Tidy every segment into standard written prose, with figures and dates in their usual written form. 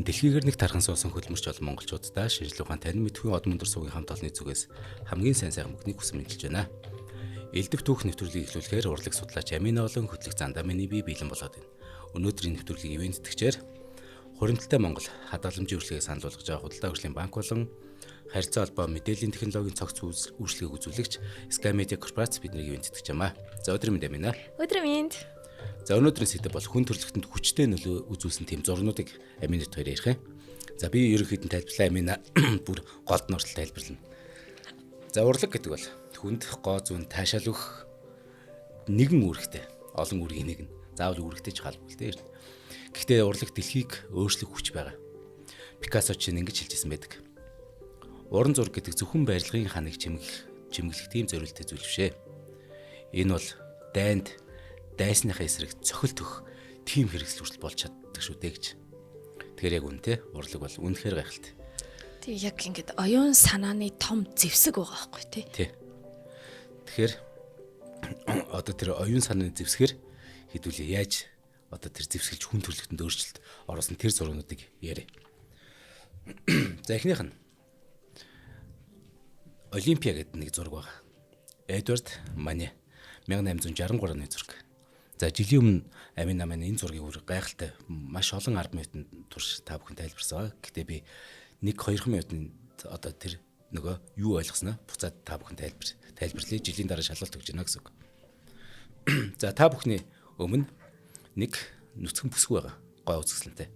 Дэлхийгээр нэг тархан суусан хөдөлмөрч олон монголчуудаа шинжлэх ухаан танин мэдхүйн од мөндөр суугийн хамт олонны зүгээс хамгийн сайн сайхан бүхнийг хүсэн мэндчилж байна. Элдв түүх нэвтрүүлгийг эхлүүлэхээр урлаг судлаач Амина болон хөтлөх Зандамины би бэлэн болоод байна. Өнөөдрийн нэвтрүүлгийн ивээн тэтгэгчээр хуримтлалтай Монгол хадгаламжийн үйлчилгээг санал болгож байгаа Худалдаа хөгжлийн банк болон харилцаа холбоо мэдээллийн технологийн цогц үйлчилгээг үзүүлэгч Sky Media Corporation бидний ивээн тэтгэж байна. За, өдрийн мэнд, Амина. Өдрийн мэнд. За, өнөөдрийн сэдэв бол хүн төрөлхтөнд хүчтэй нөлөө үзүүлсэн тийм зурнуудыг Аминат хоёр ярих юм. За, би ерөнхийдөө тайлбарлаа, Амина бүр голд нь хүртэл тайлбарлана. За, урлаг гэдэг бол хүнд гоо зүүн таашаал өгөх нэгэн үүрэгтэй. Олон үүргийн нэг нь. Заавал үүрэгтэй ч халбгүй л дээ. Гэхдээ урлаг дэлхийг өөрчлөх хүч байгаа. Пикассо чинь ингэж хэлжсэн байдаг. Уран зураг гэдэг зөвхөн барилгын ханыг чимэглэх тийм зориулттай зүйл биш ээ. Энэ бол дайнд дайсныхаа эсрэг цохилт өгөх тийм хэрэгсэл хүртэл болж чаддаг шүү дээ гэж. Тэгэхээр яг үнэ те, урлаг бол үнэхээр гайхалтай. Тий, яг ингээд оюун санааны том зэвсэг байгаа байхгүй тий. Тий. Тэгэхээр одоо тэр оюун санааны зэвсгэр хэдүүлээ яаж одоо тэр зэвсгэлж хүн төрөлхтөнд өөрчлөлт оруулсан тэр зургуудыг яриа. За, эхнийх нь Олимпиа гэдэг нэг зураг байгаа. Эдвард Мане, 1863 оны зураг. За, жилийн өмнө Амин намын энэ зургийг бүр гайхалтай маш олон 10 минутын турш та бүхэн тайлбарсан. Гэхдээ би 1-2 минутын одоо тэр нөгөө юу ойлгосноо буцаад та бүхэн тайлбарлая. Жилийн дараа шалгалт өгч байна гэсэн үг. За, та бүхний өмнө нэг нүцгэн бүсгүй байгаа. Гой үзэсгэлэнтэй.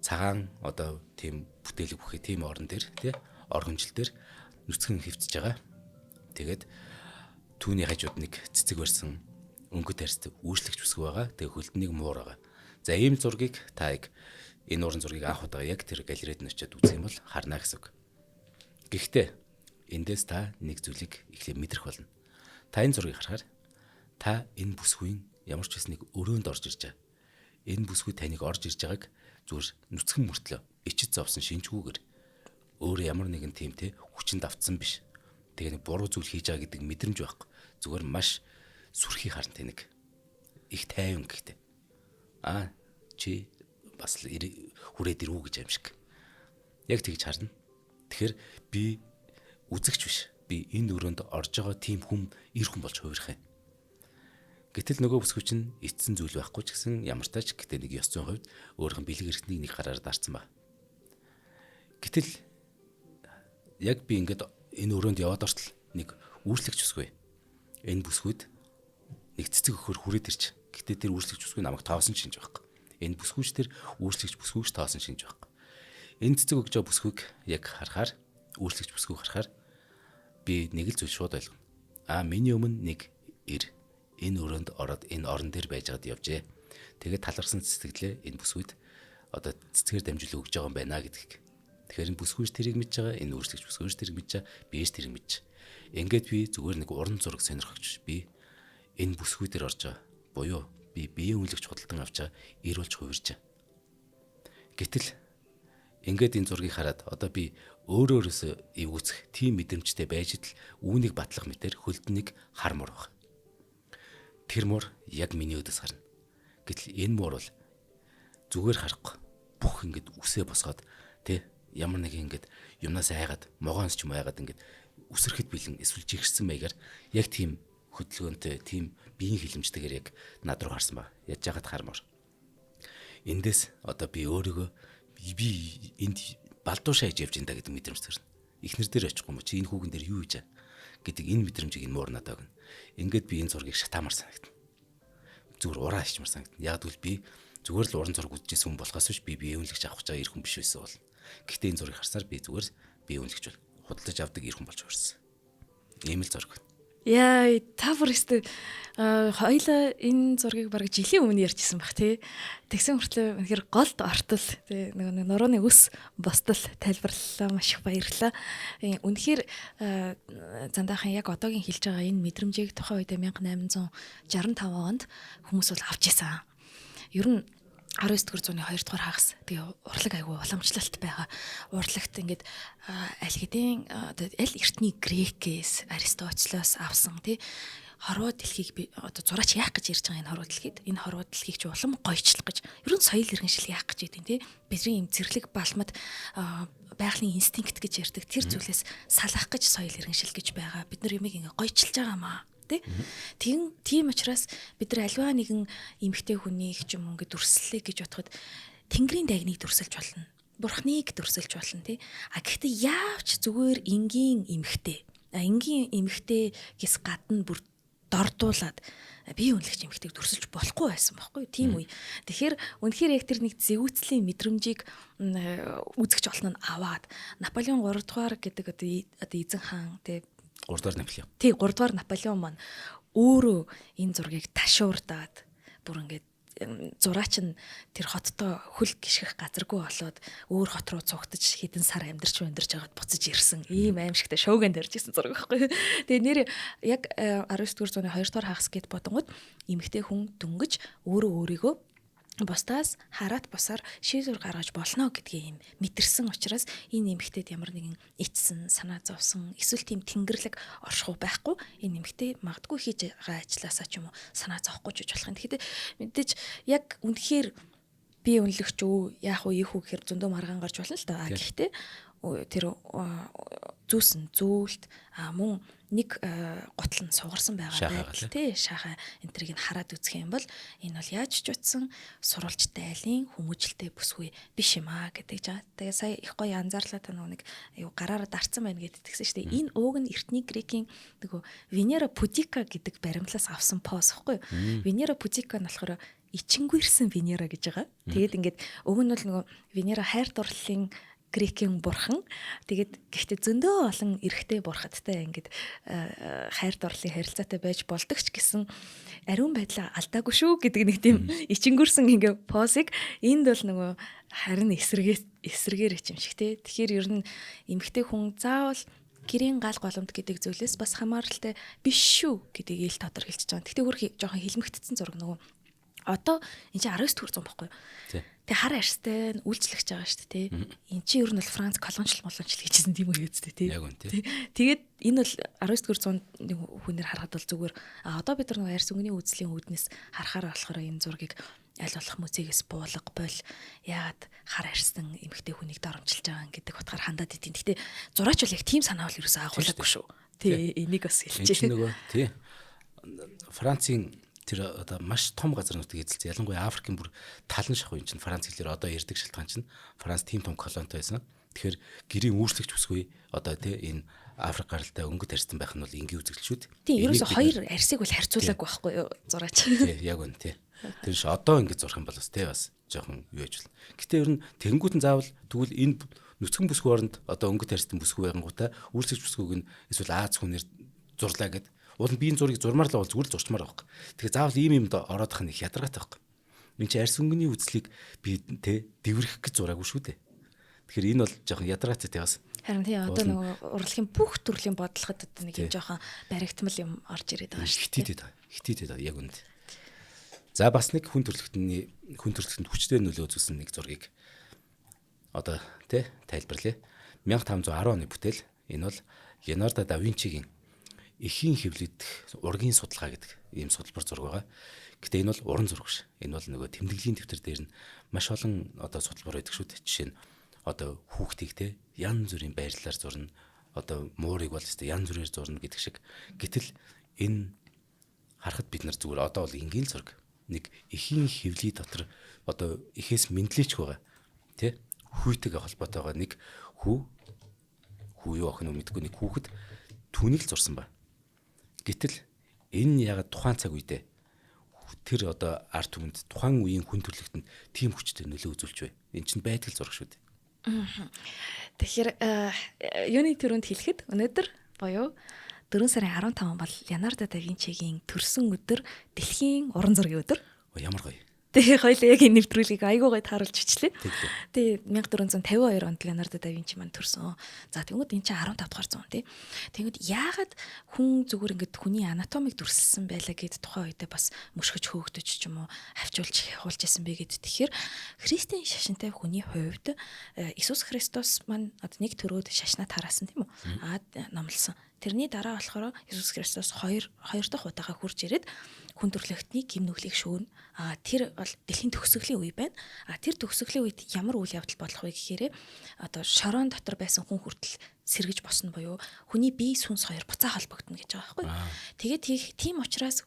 Цагаан одоо тийм бүтээлэг бүхий тийм орон дээр тий, оргонжил дээр нүцгэн хөвцөж байгаа. Тэгээд түүний хажууд нэг цэцэг барьсан өнгөт арьст үүшлэгч бүсгүй байгаа. Тэгээ хөлд нэг муур байгаа. За, ийм зургийг та яг энэ уран зургийг анх удаа яг тэр галерейд нь очиад үзэх юм бол харна гэсэн үг. Гэхдээ эндээс та нэг зүйлийг эхлээ мэдрэх болно. Та энэ зургийг харахаар та энэ бүсгүйн ямар ч байсан нэг өрөөнд орж ирж байгаа. Энэ бүсгүй таныг орж ирж байгааг зүгээр нүцгэн мөртлөө ичид зовсон шинжгүүгээр өөр ямар нэгэн тийм те хүчин давтсан биш. Тэгээ нэг буруу зүйл хийж байгаа гэдэг мэдрэмж байхгүй. Зүгээр маш сүрхий харна тэнэг. Их тайван гэхдээ. Аа, чи бас л хүрээд ирүү гэж юм шиг. Яг тэгж харна. Тэгэхээр би үзэгч биш. Би энэ өрөөнд орж байгаа тийм хүн, эр хүн болж хувирах юм. Гэтэл нөгөө бүсгүй чинь итсэн зүйл байхгүй ч гэсэн ямар тач гэтээ нэг ёс зүйн хувьд өөрийнх нь бэлэг эрхтнийг нэг гараар дарцсан ба. Гэтэл яг би ингээд энэ өрөөнд яваад ортол нэг үүрслэгч бүсгүй. Энэ бүсгүйд нэг цэцэг өгөхөр хүрээд ирч. Гэтэ тэр үүрслэгч бүсгүй намайг тоосон шинж байхгүй. Энэ бүсгүйч тэр үүрслэгч бүсгүйч тоосон шинж байхгүй. Энэ цэцэг өгж байгаа бүсгүйг яг харахаар, үүрслэгч бүсгүйг харахаар би нэг л зүйл шууд ойлгоно. Аа, миний өмнө нэг эр энэ өрөөнд ороод энэ орон дээр байж байгаад явжээ. Тэгээд талархсан сэтгэлээ энэ бүсгүйд одоо цэцгээр дамжуулан өгж байгаа юм байна гэдгийг. Тэгэхээр энэ бүсгүйч тэрийг мэдж байгаа, энэ үүрслэгч бүсгүйч тэрийг мэдж байгаа, би ч тэрийг мэдж. Ингээд би зүгээр нэг уран зураг сонирхогч би энэ бүсгүй дээр орж байгаа. Буюу би биеийн үнэлэгч худалдан авч байгаа эр болж хувирж байгаа. Гэтэл ингээд энэ зургийг хараад одоо би өөрөө өөрөөсөө эвгүүцэх тийм мэдрэмжтэй байж идэл үүнийг батлах мэтэр хөлд нэг хар муур баг. Тэр муур яг миний өдөөс гарна. Гэтэл энэ муур бол зүгээр харахгүй бүх ингээд үсээ босгоод тэ ямар нэг ингээд юмнаас айгаад могоонс ч юм айгаад ингээд үсрэхэд бэлэн эсвэл жигшсэн маягаар яг тийм хөдөлгөөнтэй, тийм биеийн хилэмжтэйгээр яг над руу харсан ба. Яаж яагаад хар муур. Эндээс одоо би өөрийгөө би энд балдуушаа хийж явж энэ да гэдэг мэдрэмж төрнө. Эхнэр дээр очихгүй юм чи энэ хүүгэн дээр юу хийж байгаа гэдэг энэ мэдрэмжийг энэ муур надад өгнө. Ингээд би энэ зургийг шатаамар санагдана. Зүгээр ураа хийчмэр санагдана. Яг гэвэл би зүгээр л уран зураг үзчихсэн хүн болохоос биш, би бие үнэлэгч авах гэж байгаа эр хүн биш байсан бол. Гэхдээ энэ зургийг харсаар би зүгээр бие үнэлэгч бол худалдаж авдаг эр хүн болж хувирсан. Ийм л зураг. Яа, та бүр өстө хоёлаа энэ зургийг бараг жилийн өмнө ярьжсэн баг тий. Тэгсэн мөртлөө үнэхээр голд ортол тий, нэг нурууны өс бостол тайлбарлалаа, маш их баярлалаа. Үнэхээр зандаахан яг одоогийн хэлж байгаа энэ мэдрэмжийг тухайн үед 1865 онд хүмүүс бол авч исэн. Ер нь 19 дугаар зууны 2 дугаар хагас тэгээ урлаг айгүй уламжлалт байгаа. Урлагт ингээд аль хэдийн одоо аль эртний Грекээс, Аристотелоос авсан тий. Хорвоо дэлхийг би одоо зураач яах гэж ярьж байгаа энэ хорвоо дэлхийд, энэ хорвоо дэлхийг чи улам гоёчлох гэж, ер нь соёл иргэншил яах гэж гэдэг тий. Бидний юм зэрлэг балмад байгалийн инстинкт гэж ярьдаг тэр зүйлээс салах гэж соёл иргэншил гэж байгаа. Бид нар юмыг ингээ гоёчилж байгаа маа тий. Тэгин тийм учраас бид нар альва нэгэн эмэгтэй хүнийг ч юм уу ингээ дүрслэлээ гэж бодоход тэнгэрийн дайгныг дүрсэлж болно. Бурхныг дүрсэлж болно тий. А гэхдээ яавч зүгээр энгийн эмэгтэй. Энгийн эмэгтэйгээс гадна бүр дордуулаад бие үнэлэгч эмэгтэйг дүрсэлж болохгүй байсан байхгүй тийм үе. Тэгэхээр үнэхээр яг тэр нэг зэвүүцлийн мэдрэмжийг үзэгч олон нь аваад Наполеон 3 дугаар гэдэг одоо эзэн хаан тий 3 дугаар Наполеон. Тий 3 дугаар Наполеон маань өөрөө энэ зургийг ташуурдаад бүр ингээд зураач нь тэр хоттой хөл гიშгэх газаргүй болоод өөр хот руу цугтаж хэдэн сар амьдарч байгаад буцаж ирсэн. Ийм аимшигтай шоуганд ярьж ирсэн зураг байхгүй. Тэгээ нэр яг 19 дугаар зууны 2 дугаар хагас гэд бодонгууд эмэгтэй хүн дөнгөж өөрөө өөрийгөө бусдаас хараат бусаар шийдвэр гаргаж болно гэдгийг юм мэдэрсэн учраас энэ эмэгтэйд ямар нэгэн ичсэн, санаа зовсон, эсвэл тийм тэнгэрлэг оршихуй байхгүй, энэ эмэгтэй магадгүй хийж байгаа ажлаасаа ч юм уу санаа зовхгүй ч гэж болох юм. Тэгэхээр мэдээж яг үнэхээр би үнэлэгч үү, яах вэ, ийх үү гэхээр зөндөө маргаан гарч болно л да. Гэхдээ тэр зүүсэн зүүлт мөн нэг гутал нь сугарсан байгаа байдал тий шахаа энтрийг нь хараад үзэх юм бол энэ бол яаж ч утсан сурвалжтай айлын хүмүүжлтэй бүсгүй биш юм аа гэдэг жаа. Тэгээ сая их гоё анзаарлаа та нэг юу гараараа дарцсан байна гэдээ тэгсэн шүү дээ. Энэ ууг нь эртний грекийн нөгөө Венера Пудика гэдэг баримтлаас авсан поз ихгүй юу? Венера Пудика нь болохоор ичингүйрсэн Венера гэж байгаа. Тэгээд ингээд уг нь бол нөгөө Венера хайр дурлалын грекийн бурхан. Тэгээд гэхдээ зөндөө олон эрэгтэй бурхадтай ингээд хайр дурлалын харилцаатай байж болдог ч гэсэн ариун байдлаа алдаагүй шүү гэдэг нэг тийм ичингүрсэн ингээ позыг энд бол нөгөө харин эсрэгээр юм шиг те. Тэгэхээр ер нь эмэгтэй хүн заавал гэрийн гал голомт гэдэг зүйлээс бас хамааралтай биш шүү гэдгийг ил тодор хэлчихэж байгаа. Гэхдээ хөрх жоохон хилмигдсэн зураг нөгөө одоо энэ чинь 19 дугаар зуун байхгүй юу? Тэг хар арьстай нь үйлчлэгч байгаа шүү дээ, тий. Энд чинь ер нь бол Франц колончлол молончлол хийжсэн тийм үе үстэй, тий. Яг үн тий. Тэгээд энэ бол 19 дугаар зуунд нэг хүнээр харахад бол зүгээр. А одоо бид нар нэг арьс өнгөний үзлийн үүднээс харахаар болохоор энэ зургийг аль болох музейгээс буулга бол яагаад хар арьсан эмэгтэй хүнийг доромжилж байгаа гэдэг утгаар хандаад идэв. Гэтэ зураач бол яг тийм санаа бол ерөөсөө агуулаагүй шүү. Тий, энийг бас хэлчихье. Нөгөө тий. Францын тэр одоо маш том газар нутгийг эзэлсэн. Ялангуяа Африкийн бүр талан шахуу юм чинь Франц хэлээр одоо ярьдаг шалтгаан чинь Франц тийм том колонитой байсан. Тэгэхээр гэрийн үүрслэгч бүсгүй одоо тий энэ Африк гаралтай өнгөт арьстан байх нь бол энгийн үзэгдэл шүү дээ. Тийм, ерөөсө хоёр арьсыг бол харьцуулаагүй байхгүй юу зураач. Тий, яг үнэ тий. Тэр ш одоо ингэж зурх юм бол бас тий бас жоохон юу яж болно. Гэтэ ер нь тэгэнгүүт нь заавал тэгвэл энэ нүцгэн бүсгүй оронд одоо өнгөт арьстан бүсгүй байнгутаа үүрслэгч бүсгүйг нь эсвэл Аз хүнээр зурлаа гэд. Уул нь биеийн зургийг зурмаар л бол зүгээр л зурчмаар байхгүй. Тэгэхээр заавал ийм юмд ороодох нь их ядаргаатай байхгүй. Энд чи арьс өнгөний үзлийг би тэ дэврэх гэж зураагүй шүү дээ. Тэгэхээр энэ бол жоохон ядаргаатай тий бас. Харин тий одоо нөгөө урлагийн бүх төрлийн бодлоход одоо нэг юм жоохон баригдмал юм орж ирээд байгаа шүү дээ. Хитийдэд хитийдэд яг үнд. За бас нэг хүн төрөлхтөний хүн төрөлхтөнд хүчтэй нөлөө үзүүлсэн нэг зургийг одоо тий тайлбарлая. 1510 оны бүтээл. Энэ бол Леонардо да Винчигийн эхийн хэвлэгдэх ургийн судалгаа гэдэг ийм судалбар зураг байгаа. Гэтэ энэ бол уран зураг биш. Энэ бол нөгөө тэмдэглэлийн дэвтэр дээр нь маш олон одоо судалбар байдаг шүү дээ. Жишээ нь одоо хүүхдийг те янз бүрийн байрлалаар зурна. Одоо муурыг бол өстэй янз бүрээр зурна гэдэг шиг. Гэтэл энэ харахад бид нар зүгээр одоо бол энгийн зураг. Нэг эхийн хэвлий дотор одоо эхээс мэдлээч байгаа те хүүтэйгээ холбоотойгоо нэг хүү юу охин уу мэдгүй нэг хүүхэд түүнийг л зурсан ба. Гэтэл энэ ягаад тухайн цаг үедээ тэр одоо ард түмэнд тухайн үеийн хүн төрөлхтөнд тийм хүчтэй нөлөө үзүүлж бай. Энэ чинь байдал зураг шүү дээ. Тэгэхээр юуны төрөнд хэлэхэд өнөөдөр буюу 4 сарын 15 бол Леонардо да Винчигийн төрсөн өдөр, дэлхийн уран зургийн өдөр. Ямар гоё. Тэгээ хоёлаа яг энэ нэвтрүүлгийг айгуу гоё тааруулж бичлээ. Тэгээ 1452 онд Леонардо да Винчи маань төрсөн. За тэгвэл энэ чинь 15 дугаар зуун тий. Тэгвэл яагаад хүн зүгээр ингээд хүний анатомиг дүрсэлсэн байлаа гэд тухайн үедээ бас мөшгөж хөөгдөж ч юм уу хавчуулж хуулж исэн бэ гэд. Тэгэхээр христийн шашинтай хүний хувьд Иесус Христос маань одоо нэг төрөөд шашнаа тараасан тийм үү? Аа номлосон. Тэрний дараа болохоор Иесус Христос хоёр дахь удаага хурж ирээд хүн төрлөختний гим нүглийг шөөнө. А тэр бол дэлхийн төгсгөлийн үе байна. А тэр төгсгөлийн үед ямар үйл явдал болох вэ гэхээр одоо шорон дотор байсан хүн хүртэл сэргэж босно буюу хүний бие сүнс хоёр буцаа холбогдно гэж байгаа байхгүй. Тэгээд тийм учраас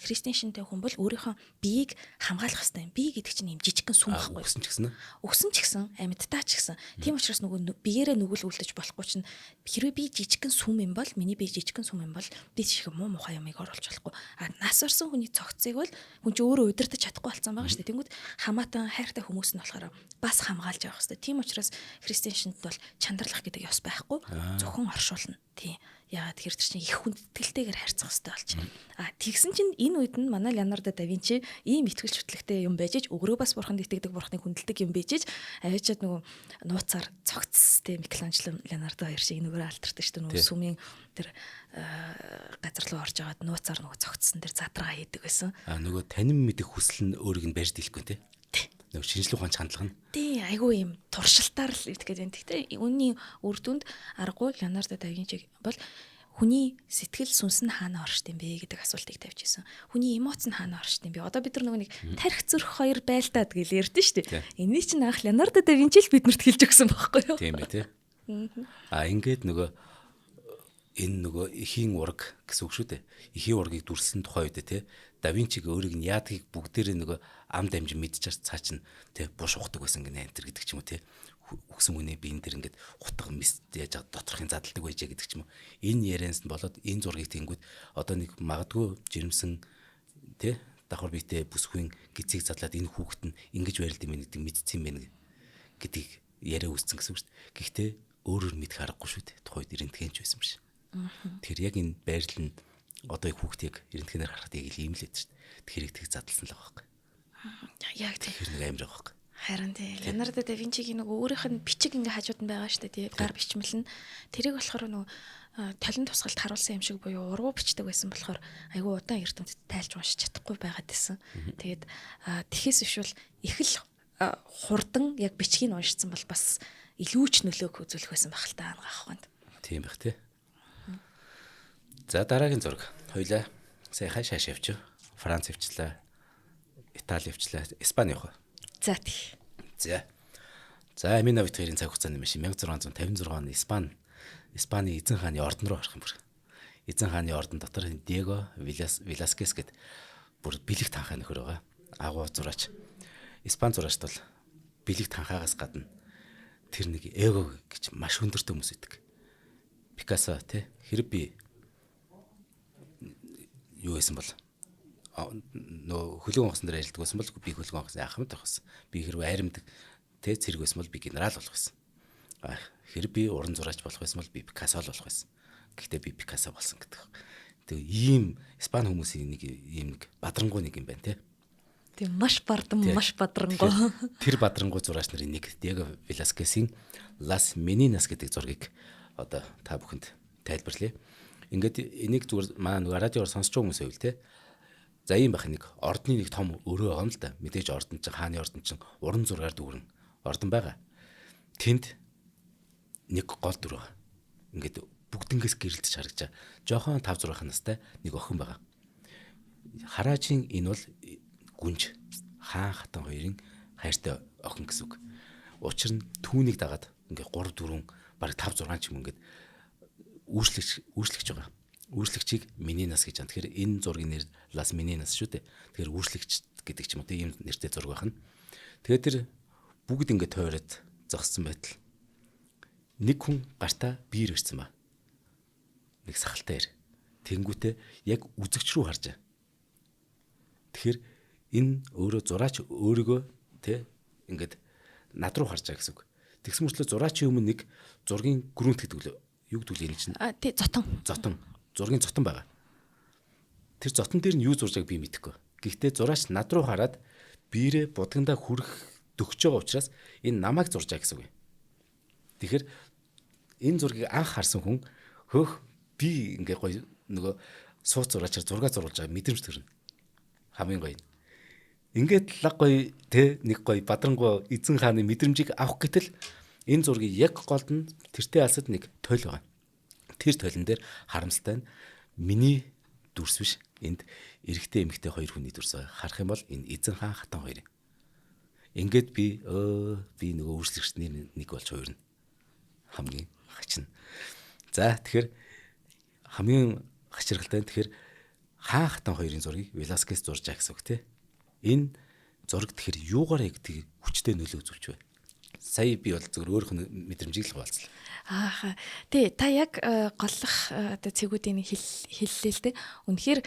христийн шинтэй хүн бол өөрийнхөө биеийг хамгаалах хэрэгтэй юм. Бие гэдэг чинь юм жижигхэн сүм байхгүй. Өгсөн ч гэсэн. Өгсөн ч гэсэн, амьдтай ч гэсэн. Тийм учраас нөгөө биеэрээ нүгэл үлдэж болохгүй чинь хэрвээ би жижигхэн сүм юм бол миний бие жижигхэн сүм юм бол би шиг муу мухай юмыг оруулж болохгүй. А нас барсан хүний цогцыг бол хүн чинь өөрөө удирдах чадахгүй болсон байгаа шүү дээ. Тэнгүүд хамаатан хайртай хүмүүс нь болохоор бас хамгаалж явах хэрэгтэй. Тийм учраас христийн шинэд бол чанарлах гэдэг ёс байхгүй. Зөвхөн оршуулна. Тийм. Яагаад тэгэхээр тэр чинь их хүндэтгэлтэйгээр харьцах хэрэгтэй болж байна. А тэгсэн чинь энэ үед нь манай Леонардо да Винчи ийм итгэл шүтлэгтэй юм байж ич өгрөө бас бурханд итгэдэг, бурхныг хүндэлдэг юм байж ич аваачаад нөгөө нууцаар цогц тийм Микеланджело Леонардо хоёр шиг нөгөөрөө алдартай шүү дээ. Нөгөө сүмийн тэр газар руу орж агаад нууцаар нөгөө цогцсон тэр задраа хийдэг байсан. А нөгөө танин мэдэх хүсэл нь өөрийг нь барьж дийлэхгүй тий. Нөгөө шинжлэх ухааны хандлага нь. Тий, айгүй юм туршилтаар л итгэдэг байна. Гэхдээ үүний үр дүнд аргагүй Леонардо да Винчи бол хүний сэтгэл сүнс нь хаана оршд юм бэ гэдэг асуултыг тавьж исэн. Хүний эмоц нь хаана оршд юм бэ? Одоо бид нар нөгөө нэг тарих зүрх хоёр байлдаад гэж ярьдэн шүү дээ. Энийг чинь анх Леонардо да Винчи л биднэрт хэлж өгсөн байхгүй юу? Тийм ээ тий. А ингээд нөгөө энэ нөгөө эхийн ураг гэсэн үг шүү дээ. Эхийн ургийг дүрслэн тухай үед тий да Винчиг өөрийг нь яадгийг бүгдээрээ нөгөө ам дамжин мэдчихэр цаа чинь тий буш ухдаг байсан гинэ энэ төр гэдэг ч юм уу тий үхсэн хүний биен дээр ингээд хутга мис яаж доторхын задалдаг байжээ гэдэг ч юм уу. Энэ ярианс нь болоод энэ зургийг тэнгүүд одоо нэг магадгүй жирэмсэн тий давхар биетэй бүсгүй гизийг задлаад энэ хүүхэд нь ингэж байрлал юм байна гэдэг мэдсэн юм байна гэдгийг яриа үүссэн гэсэн үг шүү дээ. Гэхдээ өөрөөр мэдэх аргагүй шүү дээ. Тухайд рентгенч байсан юм шиг. Тэгэхээр яг энэ байрлал нь одоо яг хүүхдийг рентгенээр харахад яг л ийм л байдаг шүү дээ. Тэгэхээр их тэг задлсан л байгаа байхгүй. Яг тийм. Тэр нэг амар байгаа байхгүй. Харин тий. Леонардо да Винчигийн нөгөө өөрийнх нь бичиг ингээ хажууд нь байгаа шүү дээ. Тий. Гар бичмэл нь. Тэрийг болохоор нөгөө толон тусгалд харуулсан юм шиг буюу ургуу бичдэг байсан болохоор айгүй удаан эрдэмтэд тайлж уншиж чадахгүй байгаад байсан. Тэгээд тэгэхээс бишвэл их л хурдан яг бичгийг уншицсан бол бас илүү ч нөлөөг үзүүлэх байсан байх л та ангаах ухаанд. Тийм байх тий. За дараагийн зураг. Хоёлаа сая хашаа явчих. Франц явчлаа. Итали явчлаа. Испани явах уу? За тий. За. За Амина бит хоёрын цаг хугацааны маш 1656 оны Испани эзэн хааны ордон руу орох юм бүр. Эзэн хааны ордон дотор Диего Веласкес гэд бүр бэлэг танхаа нөхөр байгаа. Агуу зураач. Испани зураачд бол бэлэг танхаагаас гадна тэр нэг эго гэж маш өндөртэй хүмүүс идэг. Пикассо тий хэрэг би юу байсан бол нөө хөлөг онгоцон дээр ажилладаг байсан бол би хөлөг онгоцны ахмад байх байсан. Би хэрвээ айрамдаг тэ цэрэг байсан бол би генерал болох байсан. А хэрэг би уран зураач болох байсан бол би Пикассо л болох байсан. Гэхдээ би Пикассо болсон гэдэг. Тэгээ ийм Испани хүмүүсийн нэг ийм нэг бадрангуй нэг юм байна те. Тийм маш бардам, маш бадрангуй. Тэр бадрангуй зураач нарын нэг Диего Веласкесийн Las Meninas гэдэг зургийг одоо та бүхэнд тайлбарлая. Ингээд энийг зүгээр манай нэг радиоор сонсч байгаа хүмүүс байвал те. За ийм байх нэг ордны нэг том өрөө байгаа юм л да. Мэдээж ордон чинь хааны ордон чинь уран зургаар дүүрэн ордон байгаа. Тэнд нэг гол дүр байгаа. Ингээд бүгднгээс гэрэлтэж харагдаж байгаа. Жохон 5 6 настай нэг охин байгаа. Хараажийн энэ бол гүнж хаан хатан хоёрын хайртай охин гэсэн үг. Учир нь түүнийг дагаад ингээд 3 4 бараг 5 6 ч юм ингээд үүшлэгч байгаа. Үүшлэгчийг Мининас гэж байна. Тэгэхээр энэ зургийн нэр Лас Мининас шүү дээ. Тэгэхээр үүшлэгч гэдэг ч юм уу тийм нэртэй зураг байна. Тэгээд тэр бүгд ингээд тойроод зогссон байтал нэг хүн гартаа биер ирсэн ба. Нэг сахалтай ир. Тэнгүүтээ яг үзэгч рүү харж байгаа. Тэгэхээр энэ өөрөө зураач өөрийгөө тэ ингээд над руу харж байгаа гэсэн үг. Тэгсэн мөртлөө зураачийн өмнө нэг зургийн гүрэнт гэдэг лөө. Юу гэдэг вэ энэ чинь? А тий зотон. Зотон. Зургийн зотон байгаа. Тэр зотон дээр нь юу зурж байгааг би мэдэхгүй. Гэхдээ зураач над руу хараад биерээ будгандаа хүрэх дөгч байгаа учраас энэ намайг зурж байгаа гэсэн үг юм. Тэгэхээр энэ зургийг анх харсан хүн хөөх би ингээ гоё нөгөө сууц зураачаар зураг зурулж байгаа мэдрэмж төрнө. Хамгийн гоё. Ингээд лаг гоё те нэг гоё бадрангуй эзэн хааны мэдрэмжийг авах гэтэл энэ зургийг яг голд нь тэртээ алсад нэг тойл байгаа. Тэр толон дээр харамсалтай нь миний дүрс биш. Энд эрэгтэй эмэгтэй хоёр хүний дүрс байгаа. Харах юм бол энэ эзэн хаан хатан хоёр юм. Ингээд би нөгөө үйлчлэгчний нэг болж хувирна. Хамгийн хачин. За тэгэхээр хамгийн хачирхалтай нь тэгэхээр хаан хатан хоёрын зургийг Веласкес зурж байгаа гэсэн үг тий. Энэ зураг тэгэхээр юугаар яг тэг хүчтэй нөлөө үзүүлж вэ? Сая би бол зөвхөн өөрийнх нь мэдрэмжийг л хуваалцлаа. Ааха. Тий, та яг голлох одоо цэгүүдийн хэллээ л дээ. Үнэхээр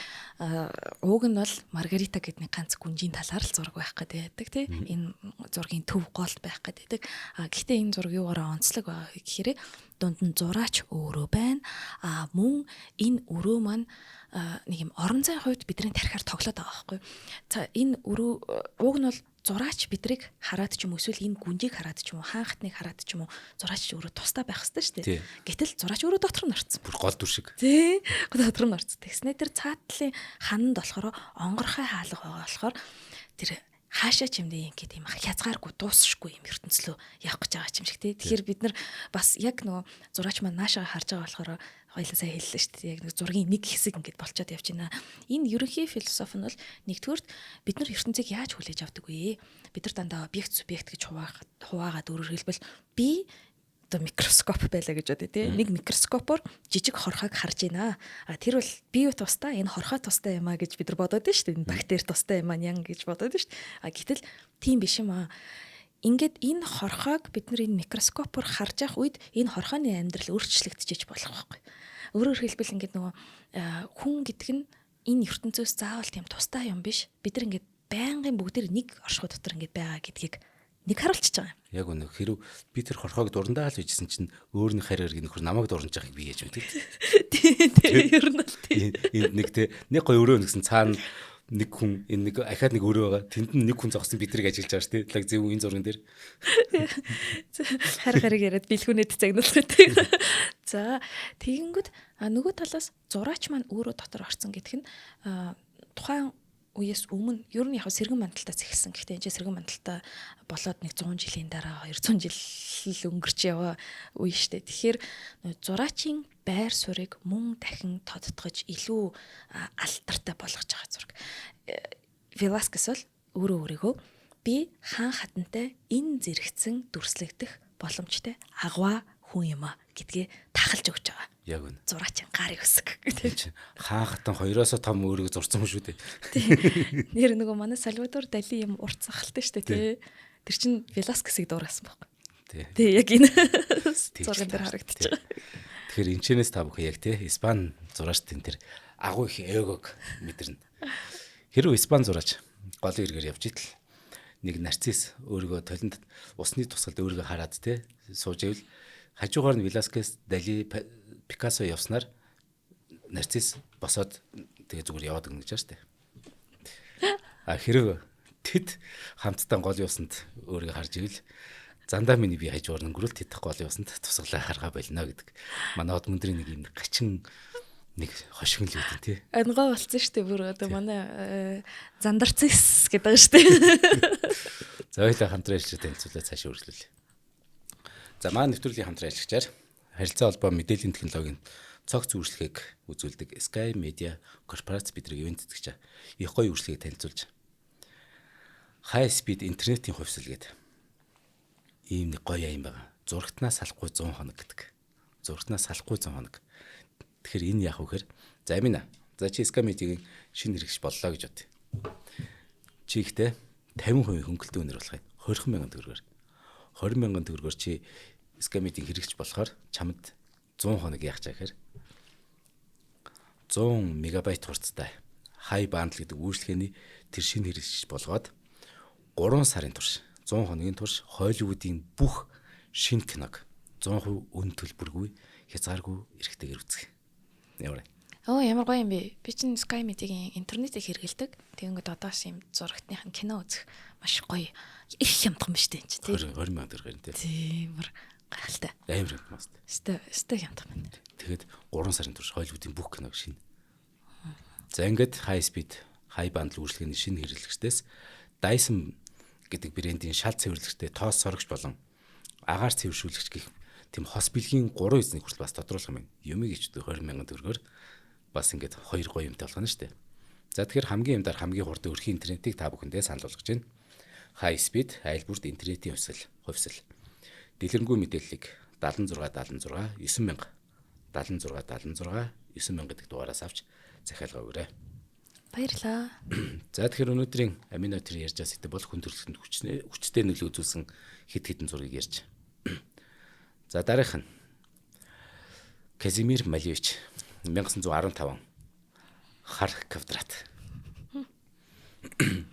ууг нь бол Маргарита гэдэг нэг ганц гүнжийн талаар л зураг байх гэдэг байдаг тий. Энэ зургийн төв гол байх гэдэг. А гэхдээ энэ зураг юугаараа онцлог байгаа гэхээр дунд нь зураач өөрөө байна. А мөн энэ өрөө маань нэг юм орон зайн хувьд бидний тархиар тоглоод байгаа байхгүй. За энэ өрөө ууг нь бол зураач бидрийг хараад ч юм уу эсвэл энэ гүнжийг хараад ч юм уу хаан хатныг хараад ч юм уу зураач ч өөрөө тусдаа байх ёстой шүү дээ. Гэтэл зураач өөрөө дотор нь орцсон. Бүр гол дүр шиг. Тий. Дотор нь орцсон. Тэгснэ тэр цаатлын хананд болохоор онгорхой хаалга байгаа болохоор тэр хаашаа ч юмдээ ингээд юм хязгааргүй дуусшгүй юм ертөнцлөө явах гэж байгаа юм шиг тий. Тэгэхээр бид нар бас яг нөгөө зураач маань наашаа харж байгаа болохоор хоёлаа сайн хэллээ шүү дээ. Яг нэг зургийн нэг хэсэг ингээд болцоод явж байна. Энэ ерөнхий философи нь бол нэгдүгüрт бид нар ертөнцийг яаж хүлээж авдаг вэ? Бид нар дандаа объект субъект гэж хуваагаад өөрөөр хэлбэл би одоо микроскоп байлаа гэж бодъё тий. Нэг микроскопоор жижиг хорхойг харж байна. А тэр бол бие тусдаа энэ хорхой тусдаа юм а гэж бид нар бодоод байна шүү дээ. Энэ бактери тусдаа юм а нян гэж бодоод байна шүү дээ. А гэтэл тийм биш юм аа. Ингээд энэ хорхойг бид нар энэ микроскопоор харж явах үед энэ хорхойны амьдрал өөрчлөгдөж болох байхгүй. Өөрөөр хэлбэл ингээд нөгөө хүн гэдэг нь энэ ертөнцөөс заавал тийм тусдаа юм биш. Бид нар ингээд байнгын бүгдээр нэг оршихуй дотор ингээд байгаа гэдгийг нэг харуулчихж байгаа юм. Яг үнэ хэрв би тэр хорхойг дурандаа л хийжсэн чинь өөр нэг харь хэрэг нөхөр намайг дуранж байгааг би яаж мэдэх. Тий, тий, ер нь л тий. Энд нэг тий нэг гоё өрөө нэгсэн цаана нэг хүн энэ нэг ахаад нэг өрөө байгаа. Тэнд нь нэг хүн зогссон бид тэрийг ажиллаж байгаа шүү дээ. Лаг зөв энэ зурган дээр. Харь хариг яриад бэлгүүнэд загнуулах тий. За тэгэнгүүт нөгөө талаас зураач маань өөрөө дотор орсон гэдг нь тухайн үеэс өмнө ер нь яг сэргэн мандалтаас эхэлсэн. Гэхдээ энэ чинь сэргэн мандалтаа болоод нэг 100 жилийн дараа 200 жил өнгөрч яваа үе штэ. Тэгэхээр зураачийн байр суурийг мөн дахин тодтогч илүү алдартай болгож байгаа зураг. Веласкес бол өөрөө өөрийгөө би хаан хатантай энэ зэрэгцэн дүрслэгдэх боломжтой агваа хүн юм а гэдгээ тахалж өгч байгаа. Яг үнэ. Зураачин гарыг өсөг гэдэг. Хаан хатан хоёроосоо том өөрийгөө зурсан юм шүү дээ. Тий. Нэр нөгөө манай Сальвадор Дали юм урт сахалтай шүү дээ тий. Тэр чин Веласкесийг дуурайсан байхгүй. Тий. Тий яг энэ зурган дээр харагдчих. Тэгэхээр энэчнээс та бүхэн яг тий Испани зураачдын тэр агуу их эгог мэдэрнэ. Хэрвээ Испани зураач голын эргээр явж итэл нэг нарцисс өөрийгөө толинд усны тусгалд өөрийгөө хараад тий сууж ивэл хажуугаар нь Веласкес, Дали, Пикассо явснаар нарцисс босоод тэгээ зүгээр яваад өгнө гэж байна шүү дээ. А хэрэг тэд хамтдаа голын усанд өөрийгөө харж ивэл зандаа миний би хажуугаар өнгөрөөл тэд голын усанд тусгалаа харгаа болно гэдэг. Манай од мөндрийн нэг юм гачин нэг хошигн л үүдэн тий. Ангоо болсон шүү дээ бүр одоо манай зандарцис гэдэг байгаа шүү дээ. За хоёлаа хамтран ажиллаж танилцуулаад цаашаа үргэлжлүүлье. За манай нэвтрүүлгийн хамтран ажиллагчаар харилцаа холбоо мэдээллийн технологийн цогц үйлчлэгийг үзүүлдэг Sky Media Corporation бидний ивээн тэтгэж их гоё үйлчлэгийг танилцуулж high speed интернетийн хувьсэл гэдэг ийм нэг гоё юм байгаа. Зурагтнаас салахгүй 100 хоног гэдэг. Зурагтнаас салахгүй 100 хоног. Тэгэхээр энэ яах вэ гэхээр за Амина. За чи Sky Media-гийн шинэ хэрэгч боллоо гэж бод. Чи ихтэй 50% хөнгөлтөө үнэр болох юм. 20 мянган төгрөгөөр. 20 мянган төгрөгөөр чи Sky Media-гийн хэрэгч болохоор чамд 100 хоног яах чаа гэхээр 100 мегабайт хурцтай high bundle гэдэг үйлчлэгээний тэр шинэ хэрэгч болгоод 3 сарын турш 100 хоногийн турш Холливуудын бүх шинэ киног 100% үн төлбөргүй хязгааргүй эрхтэйгээр үзэх. Ямар вэ? Оо ямар гоё юм бэ. Би чинь Sky Media-гийн интернетийг хэрэглэдэг. Тэгэнгүүт одоос юм зурагтных нь кино үзэх маш гоё. Их хямдхан биш үү энэ чинь тий. 20 мянган төгрөгөөр тий. Тийм бүр гайхалтай. Амар хямдхан бас. Өстой хямдхан байна. Тэгэхэд 3 сарын турш Холливуудын бүх киног шинэ. За ингээд high speed, high bundle үйлчлэгээний шинэ хэрэглэгчдээс Dyson гэдэг брендийн шал цэвэрлэгчтэй тоос сорогч болон агаар цэвэршүүлэгч гэх Тийм хос бэлгийн 3 эзнийг хүртэл бас тодруулах юм байна. Юмыг ичдэг 20 мянган төгрөгөөр бас ингээд хоёр гоё юмтай болгоно шүү дээ. За тэгэхээр хамгийн юмдаар хамгийн хурдан өрхийн интернетийг та бүхэндээ санал болгож байна. High speed айл бүрт интернетийн хувьсэл. Дэлгэрэнгүй мэдээллийг 76 76 9000 76 76 9000 гэдэг дугаараас авч захиалга өгөөрэй. Баярлалаа. За тэгэхээр өнөөдрийн амино тэр ярьж байгаа сэдэв бол хүн төрөлхтөнд хүчтэй нөлөө үзүүлсэн хэд хэдэн зургийг ярьж. За дараагийнх нь Казимир Малевич 1915 хар квадрат.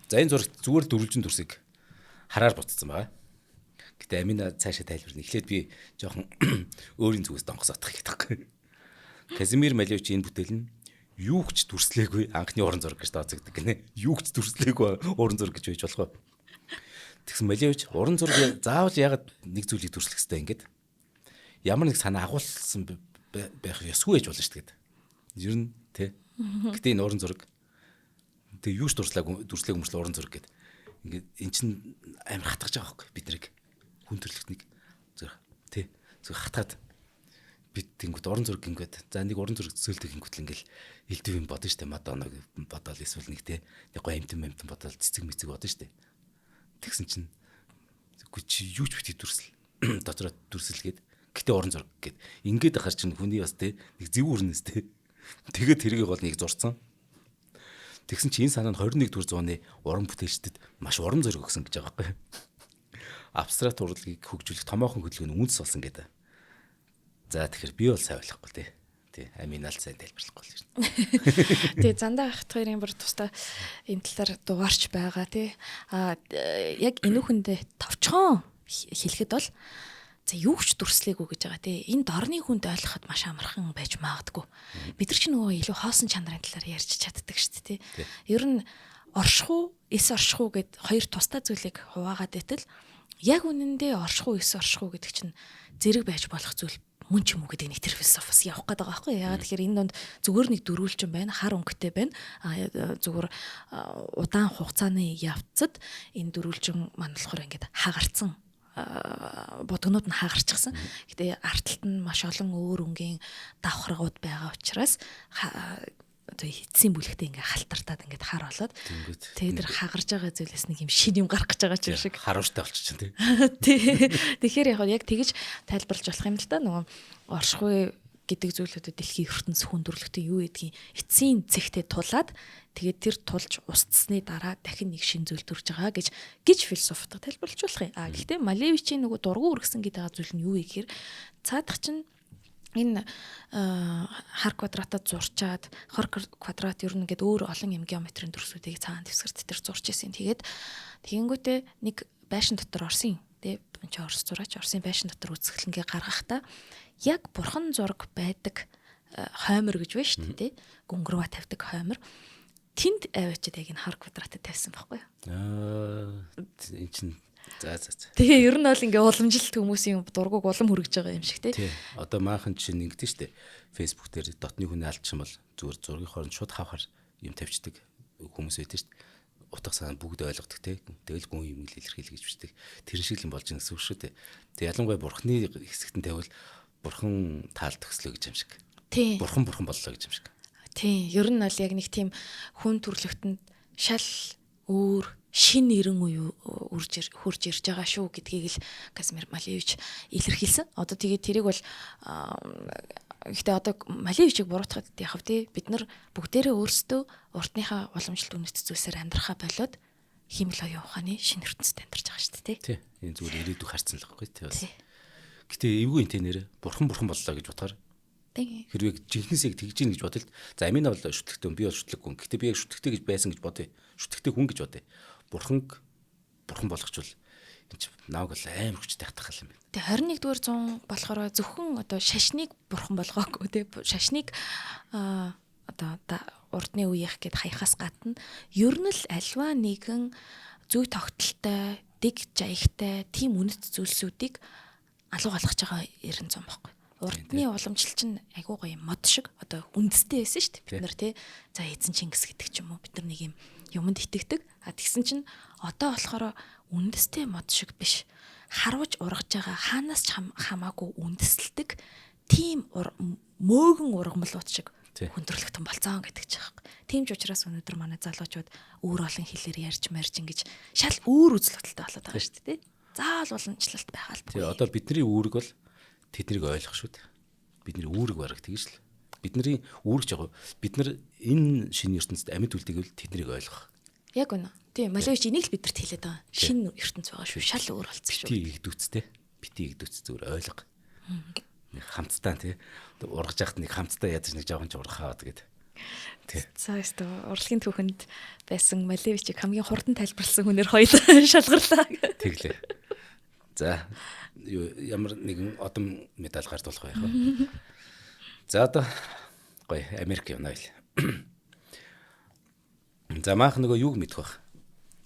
За энэ зурагт зүгээр дөрвөлжин дүрсийг хараар буцсан байгаа. Гэтэ амина цаашаа тайлбарна. Эхлээд би жоохон өөрийн зүгээс донхосоодох гэдэг байхгүй. Казимир Малевич энэ бүтээл нь юу ч дүрслээгүй анхны уран зураг гэж тооцогддог гинэ. Юу ч дүрслээгүй уран зураг гэж байж болох вэ? Тэгсэн Малевич уран зураг заавал ягаад нэг зүйлийг дүрслэх хэвтэй ингээд ямар нэг санаа агуулсан байх ёсгүй байж болно шүү дээ. Ер нь тий. Гэтэ энэ уран зураг тэг юу ч дүрслээгүй дүрслээгүй мөрчлөө уран зураг гэд. Ингээд эн чин амар хатгаж байгаа байхгүй бид нарыг хүн төрөлхтнийг зөв тий зөв хатгаад бид тэнгүүт уран зураг гингүүд за нэг уран зураг төсөөлдөг гингүүт л ингээл элдв юм бодно штэ Мадоннаг бодоол эсвэл нэг тий нэг гоё амтэн амтэн бодоол цэцэг мэцэг бодно штэ. Тэгсэн чинь үгүй чи юу ч бити дүрсэл дотроо дүрсэлгээд гэтээ уран зураг гэд ингээд ахаар чинь хүний бас тий нэг зөв үрнэс тий тэгээд тэргийг бол нэг зурцсан. Тэгсэн чинь энэ санаа нь 21 дугаар зууны уран бүтээлчдэд маш урам зориг өгсөн гэж байгаа байхгүй. Абстракт урлагийг хөгжүүлэх томоохон хөдөлгөөн үндэс болсон гэдэг. За тэгэхээр би бол сайн ойлгохгүй тий. Тий, аминаал сайн тайлбарлахгүй л шин. Тий, зандаа ахт хоёрын бүр тусдаа энэ талаар дугаарч байгаа тий. А яг энүүхэндээ товчхон хэлэхэд бол за юу ч дүрслээгүй гэж байгаа тий. Энэ дорны хүнд ойлгоход маш амархан байж магадгүй. Бид нар ч нөгөө илүү хоосон чанарын талаар ярьж чаддаг шүү дээ тий. Ер нь оршихуу, эс оршихуу гэд хоёр тусдаа зүйлийг хуваагаад байтал яг үнэндээ оршихуу, эс оршихуу гэдэг чинь зэрэг байж болох зүйл мөн ч юм уу гэдэг нэг тэр философос явах гээд байгаа байхгүй. Яагаад тэгэхээр энэ донд зүгээр нэг дөрвөлжин байна, хар өнгөтэй байна. А зүгээр удаан хугацааны явцад энэ дөрвөлжин маань болохоор ингээд хагарцсан будгнууд нь хагарчихсан. Гэтэ арт талд нь маш олон өөр өнгийн давхаргууд байгаа учраас одоо эцсийн бүлэгтээ ингээ халтартаад ингээд хар болоод тэгээд тэр хагарж байгаа зүйлээс нэг юм шин юм гарах гэж байгаа ч юм шиг харууштай болчих чинь тий. Тий. Тэгэхээр яг тэгэж тайлбарлаж болох юм л да. Нөгөө оршихуй гэдэг зүйл одоо дэлхийн ертөнц хүн төрөлхтөн юу гэдгийг эцсийн цэгтээ тулаад тэгээд тэр тулж устсны дараа дахин нэг шин зүйл төрж байгаа гэж гэж философотоо тайлбарлаж болох юм. А гэхдээ Малевичийн нөгөө дургу үргэсэн гэдэг байгаа зүйл нь юу вэ гэхээр цаадах чинь энэ хар квадратад зурчаад хар квадрат ер нь ингээд өөр олон юм геометрийн дүрсүүдийг цаана дэвсгэрт дээр зурж исэн. Тэгээд тэгэнгүүтээ нэг байшин дотор Орсын тий чи Орос зураач Орсын байшин дотор үзэсгэлэнгээ гаргахдаа яг бурхан зураг байдаг хоймор гэж байна шүү дээ тий гүнгэрва тавьдаг хоймор тэнд аваачаад яг энэ хар квадратад тавьсан байхгүй юу? Аа эн чин за за за. Тэгээ ер нь бол ингээ уламжлалт хүмүүсийн дургуг улам хүргэж байгаа юм шиг тий. Тий. Одоо maaхан жишээ нь ингэдэж штэ. Facebook дээр дотны хүний алдчих юм бол зүгээр зургийн хооронд шууд хавхар юм тавьчихдаг хүмүүс байдаг штэ. Утга санаа бүгд ойлгодог тий. Тэгэл гүн юм л илэрхийлэх гэж бичдэг. Тэр шиг л юм болж байгаа гэсэн үг шүү дээ. Тэг ялангуяа бурхны хэсэгтэн тавил бурхан таал төгслөө гэж юм шиг. Тий. Бурхан бурхан боллоо гэж юм шиг. Тий. Ер нь бол яг нэг тийм хүн төрөлхтөнд шал өөр шин нэрэн үе хурж ирж байгаа шүү гэдгийг л Казимир Малевич илэрхийлсэн. Одоо тэгээд тэрийг бол гэхдээ одоо Малевичийг буруутгахад яг тий бид нар бүгдээрээ өөрсдөө урдныхаа уламжлалт үнэт зүйлсээр амьдрахаа болоод хиймэл оюун ухааны шинэ ертөнцид амьдарч байгаа шүү дээ тий. Энэ зүгээр ирээдүйг харцсан л байхгүй тий бас. Гэтэ эвгүй энэ нэрэ бурхан бурхан боллоо гэж бодохоор Тий. Хэрвээ жинхнээсээ тэгж гин гэж бодвол за амина бол шүтлэгтэй хүн би бол шүтлэг хүн. Гэтэ би яг шүтлэгтэй гэж байсан гэж бодъё. Шүтлэгтэй хүн гэж бодъё. Бурханг бурхан болгочвол энэ чи нааг бол амар хүчтэй хатах юм байна. Тэгээ 21 дугаар зуун болохоор зөвхөн одоо шашныг бурхан болгоогүй тий шашныг одоо урдны үеийнх гэд хаяхаас гадна ер нь л альва нэгэн зүй тогтолтой, дэг жаягтай тийм үнэт зүйлсүүдийг алуу болгож байгаа 90 зуун байхгүй. Урдны уламжлал чинь айгуу гоё мод шиг одоо үндэстэй байсан шүү дээ. Бид нар тий за эзэн Чингис гэдэг ч юм уу бид нар нэг юм юмд итгэдэг. А тэгсэн чинь одоо болохоор үндэстэй мод шиг биш. Харваж ургаж байгаа хаанаас ч хамаагүй үндэслэдэг тийм мөөгөн ургамлууд шиг хүндрэлтэн болцоон гэдэг ч юм. Тийм ч учраас өнөөдөр манай залуучууд өөр олон хэлээр ярьж марж ингэж шал өөр үзэл бодолтой болоод байгаа шүү дээ. Заавал уламжлалт байгаа л. Тий, одоо бидний үүрэг бол тэднийг ойлгох шүү дээ. Бидний үүрэг бараг тэгж л. Бидний үүрэг ч яг бид нар энэ шинэ ертөнцид амьд үлдээгвэл тэднийг ойлгох. Яг үнэ. Тийм, Малевич энийг л бидэрт хэлээд байгаа. Шинэ ертөнц байгаа шүү. Шал өөр болцсон шүү. Бити игдүүцтэй. Бити игдүүц зүгээр ойлго. Нэг хамтдаа тий. Ургаж яхад нэг хамтдаа ядаж нэг жоохон ч ургахаа тэгээд. Тий. За өстө урлагийн түүхэнд байсан Малевичийг хамгийн хурдан тайлбарласан хүнээр хоёул шалгарлаа. Тэглээ. За ямар нэгэн одом медаль гардуулах байх вэ? За одоо гоё Америк явна байл. За маах нөгөө юуг мэдэх бах.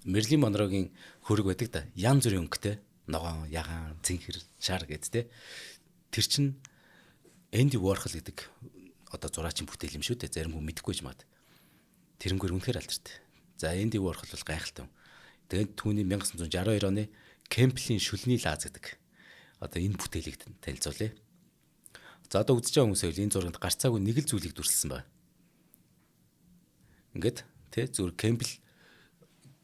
Мерлин Монрогийн хөрөг байдаг да. Ян зүрийн өнгөтэй ногоон, ягаан, цэнхэр, шар гэд те. Тэр чин Энди Уорхол гэдэг одоо зураачийн бүтээл юм шүү дээ. Зарим хүн мэдэхгүй ч магад. Тэрнгээр үнэхээр алдартай. За Энди Уорхол бол гайхалтай. Тэгээд түүний 1962 оны Кемплийн шүлний лаз гэдэг одоо энэ бүтээлийг танилцуулъя. За одоо үзэж байгаа хүмүүсээ энэ зурагт гарцаагүй нэг л зүйлийг дүрсэлсэн байна. Ингээд тэ зүгээр Кемпл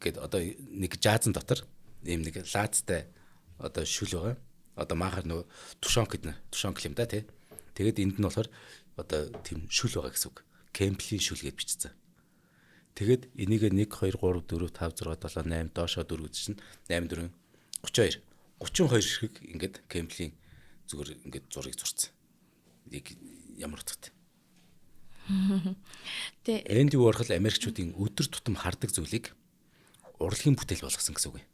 гээд одоо нэг жаазан дотор ийм нэг лаазтай одоо шүл байгаа. Одоо маахаар нөгөө тушонк гэдэг тушонк юм да тий. Тэгээд энд нь болохоор одоо тийм шүл байгаа гэсэн үг. Кемплийн шүл гэж бичсэн. Тэгээд энийг 1 2 3 4 5 6 7 8 доошоо 4 гэж чинь 8 4 32 32 ширхэг ингээд Кемплийн зүгээр ингээд зургийг зурцсан. Яг ямар утгатай. Тэгээ Энди Уорхол Америкчуудын өдөр тутам хардаг зүйлийг урлагийн бүтээл болгосон гэсэн үг юм.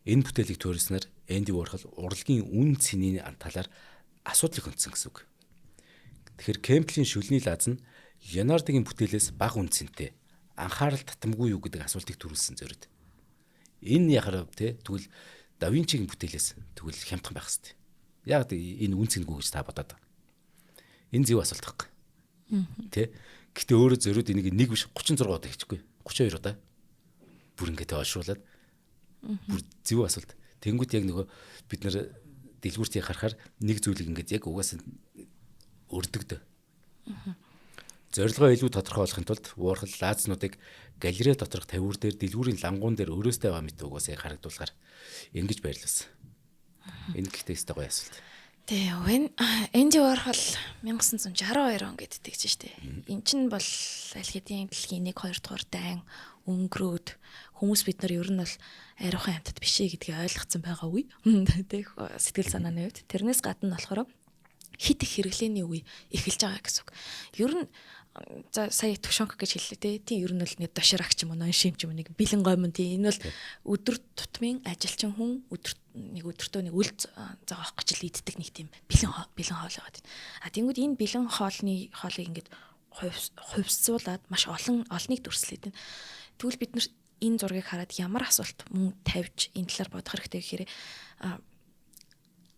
Энэ бүтээлийг туурьснаар Энди Уорхол урлагийн үн цэний талаар асуудлыг хөндсөн гэсэн үг. Тэгэхээр Кемплийн шүлний лаз нь Леонардогийн бүтээлээс бага үн цэнтэй анхаарал татамгүй юу гэдэг асуултыг төрүүлсэн зориуд. Энэ яхаар те тэгвэл да Винчигийн бүтээлээс тэгвэл хямдхан байх хэвээр. Яг энэ үн цэнгүй гэж та бодоод байгаа. Энэ зөв асуулт байхгүй. Тэ? Гэтэ өөрөө зориуд энийг нэг биш 36 удаа хийчихгүй. 32 удаа. Бүр ингээд олшруулад бүр зөв асуулт. Тэнгүүт яг нөгөө бид нэр дэлгүүрт яг харахаар нэг зүйлийг ингээд яг угаасаа өрдөгдөө. Зорилгоо илүү тодорхой болохын тулд Уорхол лаазнуудыг галерей доторх тавиур дээр дэлгүүрийн лангуун дээр өрөөстэй байгаа мэт угаасаа харагдуулахаар ингэж байрлуулсан. Энэ гэхдээ өстой гоё асуулт. Тий, Энди Уорхол 1962 он гэддэг чинь штэ. Эн чинь бол аль хэдийн дэлхийн 1 2 дугаар дайн өнгөрөөд хүмүүс бид нар ер нь бол ариухан амьтад биш ээ гэдгийг ойлгоцсон байгаа үе. Тэг сэтгэл санааны хувьд. Тэрнээс гадна болохоор хит их хэрэглээний үе эхэлж байгаа гэсэн үг. Ер нь за сая тушонк гэж хэллээ те. Тийм ер нь бол нэг доширак ч юм уу, ноншим ч юм уу нэг бэлэн гомн тийм энэ бол өдөр тутмын ажилчин хүн өдөр нэг өдөртөө нэг үл зоогох гэж л иддэг нэг тийм бэлэн бэлэн хоол байгаа тийм. А тэнгууд энэ бэлэн хоолны хоолыг ингээд хувьсуулаад маш олон олныг дүрслээд байна. Тэгвэл бид нар энэ зургийг хараад ямар асуулт мөн тавьж энэ талаар бодох хэрэгтэй гэхээр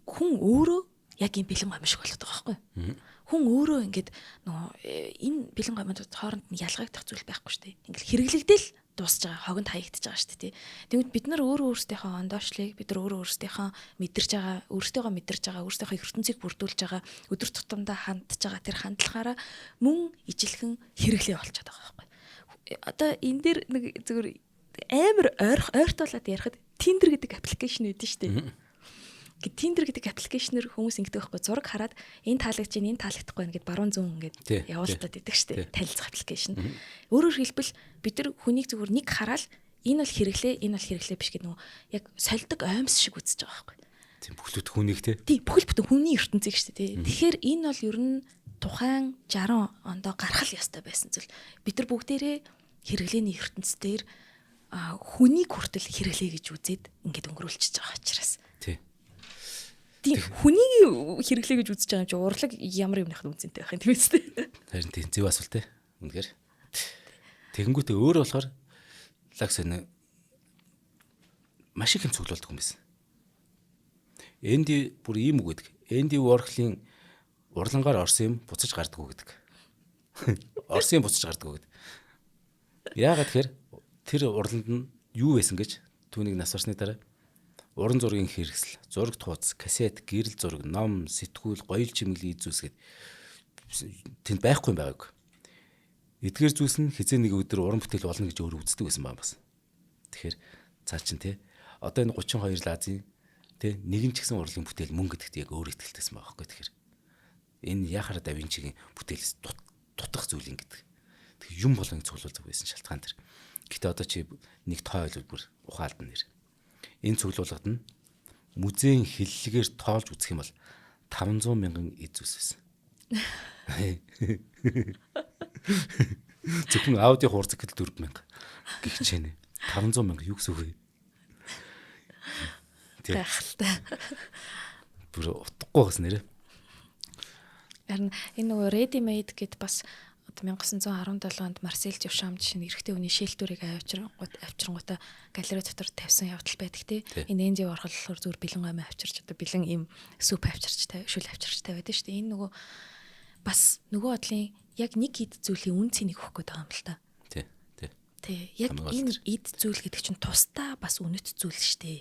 хүн өөрөө яг энэ бэлэн гомн шиг болоод байгаа байхгүй юу? Хүн өөрөө ингээд нөгөө энэ бэлэн гомдод хооронд нь ялгаагдах зүйл байхгүй шүү дээ. Ингээл хэрэглэгдэл дуусж байгаа, хогонд хаягдж байгаа шүү дээ. Тэгвэл бид нар өөрөө өөрсдийнхөө ондоошлыг, бид нар өөрөө өөрсдийнхөө мэдэрч байгаа, өөрсдийгөө мэдэрч байгаа, өөрсдийнхөө ертөнцийг бүрдүүлж байгаа, өдөр тутамдаа хандж байгаа тэр хандлагаараа мөн ижилхэн хэрэглээ болчиход байгаа байхгүй. Одоо энэ дээр нэг зүгээр амар ойрх ойртуулад ярихад Tinder гэдэг аппликейшн үүдэн шүү дээ. Tinder гэдэг аппликейшнэр хүмүүс ингэдэг байхгүй, зураг хараад энэ таалагдж байна, энэ таалагдахгүй байна гэд баруун зүүн ингээд явуултаад идэг штэ. Танилцах аппликейшн. Өөрөөр хэлбэл бид нар хүнийг зүгээр нэг хараад энэ бол хэрэглээ, энэ бол хэрэглээ биш гэдэг нөгөө яг сольдог оймс шиг үзэж байгаа байхгүй. Тийм бүхэл бүтэн хүнийг те. Тийм бүхэл бүтэн хүний ертөнцийг штэ тий. Тэгэхээр энэ бол ер нь тухайн 60 ондоо гарах л ёстой байсан зүйл. Бид нар бүгдээрээ хэрэглээний ертөнцийн дээр хүнийг хүртэл хэрэглээ гэж үзээд ингээд өнгөрүүлчихэж байгаа учраас. Тий. Тийм хүнийг хэрэглээ гэж үзэж байгаа юм чи урлаг ямар юмныхад үнцэнтэй байх юм тийм үү? Харин тийм зөв асуулт те. Үнэхээр. Тэгэнгүүтээ өөр болохоор лагс энэ маш их юм цуглуулдаг юм байсан. Энди бүр ийм үг гэдэг. Энди Уорхлын урлангаар орсон юм буцаж гардаггүй гэдэг. Орсон юм буцаж гардаггүй гэдэг. Яагаад тэгэхээр тэр урланд нь юу байсан гэж түүнийг нас барсны дараа Уран зургийн хэрэгсэл, зураг тууц, кассет, гэрэл зураг, ном, сэтгүүл, гоёл чимэглэлийн эд зүйлс гээд тэнд байхгүй юм байгааг. Эдгээр зүйлс нь хизээ нэг өдөр уран бүтээл болно гэж өөрөө үздэг байсан байна бас. Тэгэхээр цаа чин те одоо энэ 32 лазын те нэгэн ч гэсэн урлагийн бүтээл мөн гэдэгт яг өөр итгэлтэйсэн байгаа байхгүй. Тэгэхээр энэ яхара да Винчигийн бүтээлс дутах зүйл юм гэдэг. Тэгэхээр юм болгон цуглуулдаг байсан шалтгаан тэр. Гэтэ одоо чи нэг тоо ойлвол бүр ухаалдан нэр. Энэ цуглуулгад нь музейн хиллэгээр тоолж үзэх юм бол 500 мянган эд зүйлс байсан. Зөвхөн аудио хуурцаг гэтэл 4000 гэх чинь 500 мянга юу гэсэн үг вэ? Гайхалтай. Бүр утгагүй бас нэрээ. Харин энэ нөгөө ready made гэд бас 1917 онд Марсель Дюшам жишээ нь эрэгтэй хүний шээлтүүрийг авчирнгуудаа галерей дотор тавьсан явдал байдаг тий. Энэ Энди Уорхол болохоор зүгээр бэлэн амиа авчирч одоо бэлэн им сүп авчирч шүл авчирч тавиад шүү дээ. Энэ нөгөө бас нөгөө бодлын яг нэг эд зүйлийн үн цэнийг өгөх гээд байгаа юм л та. Тий. Тий. Тий. Яг энэ эд зүйл гэдэг чинь тусдаа бас үнэт зүйл шүү дээ.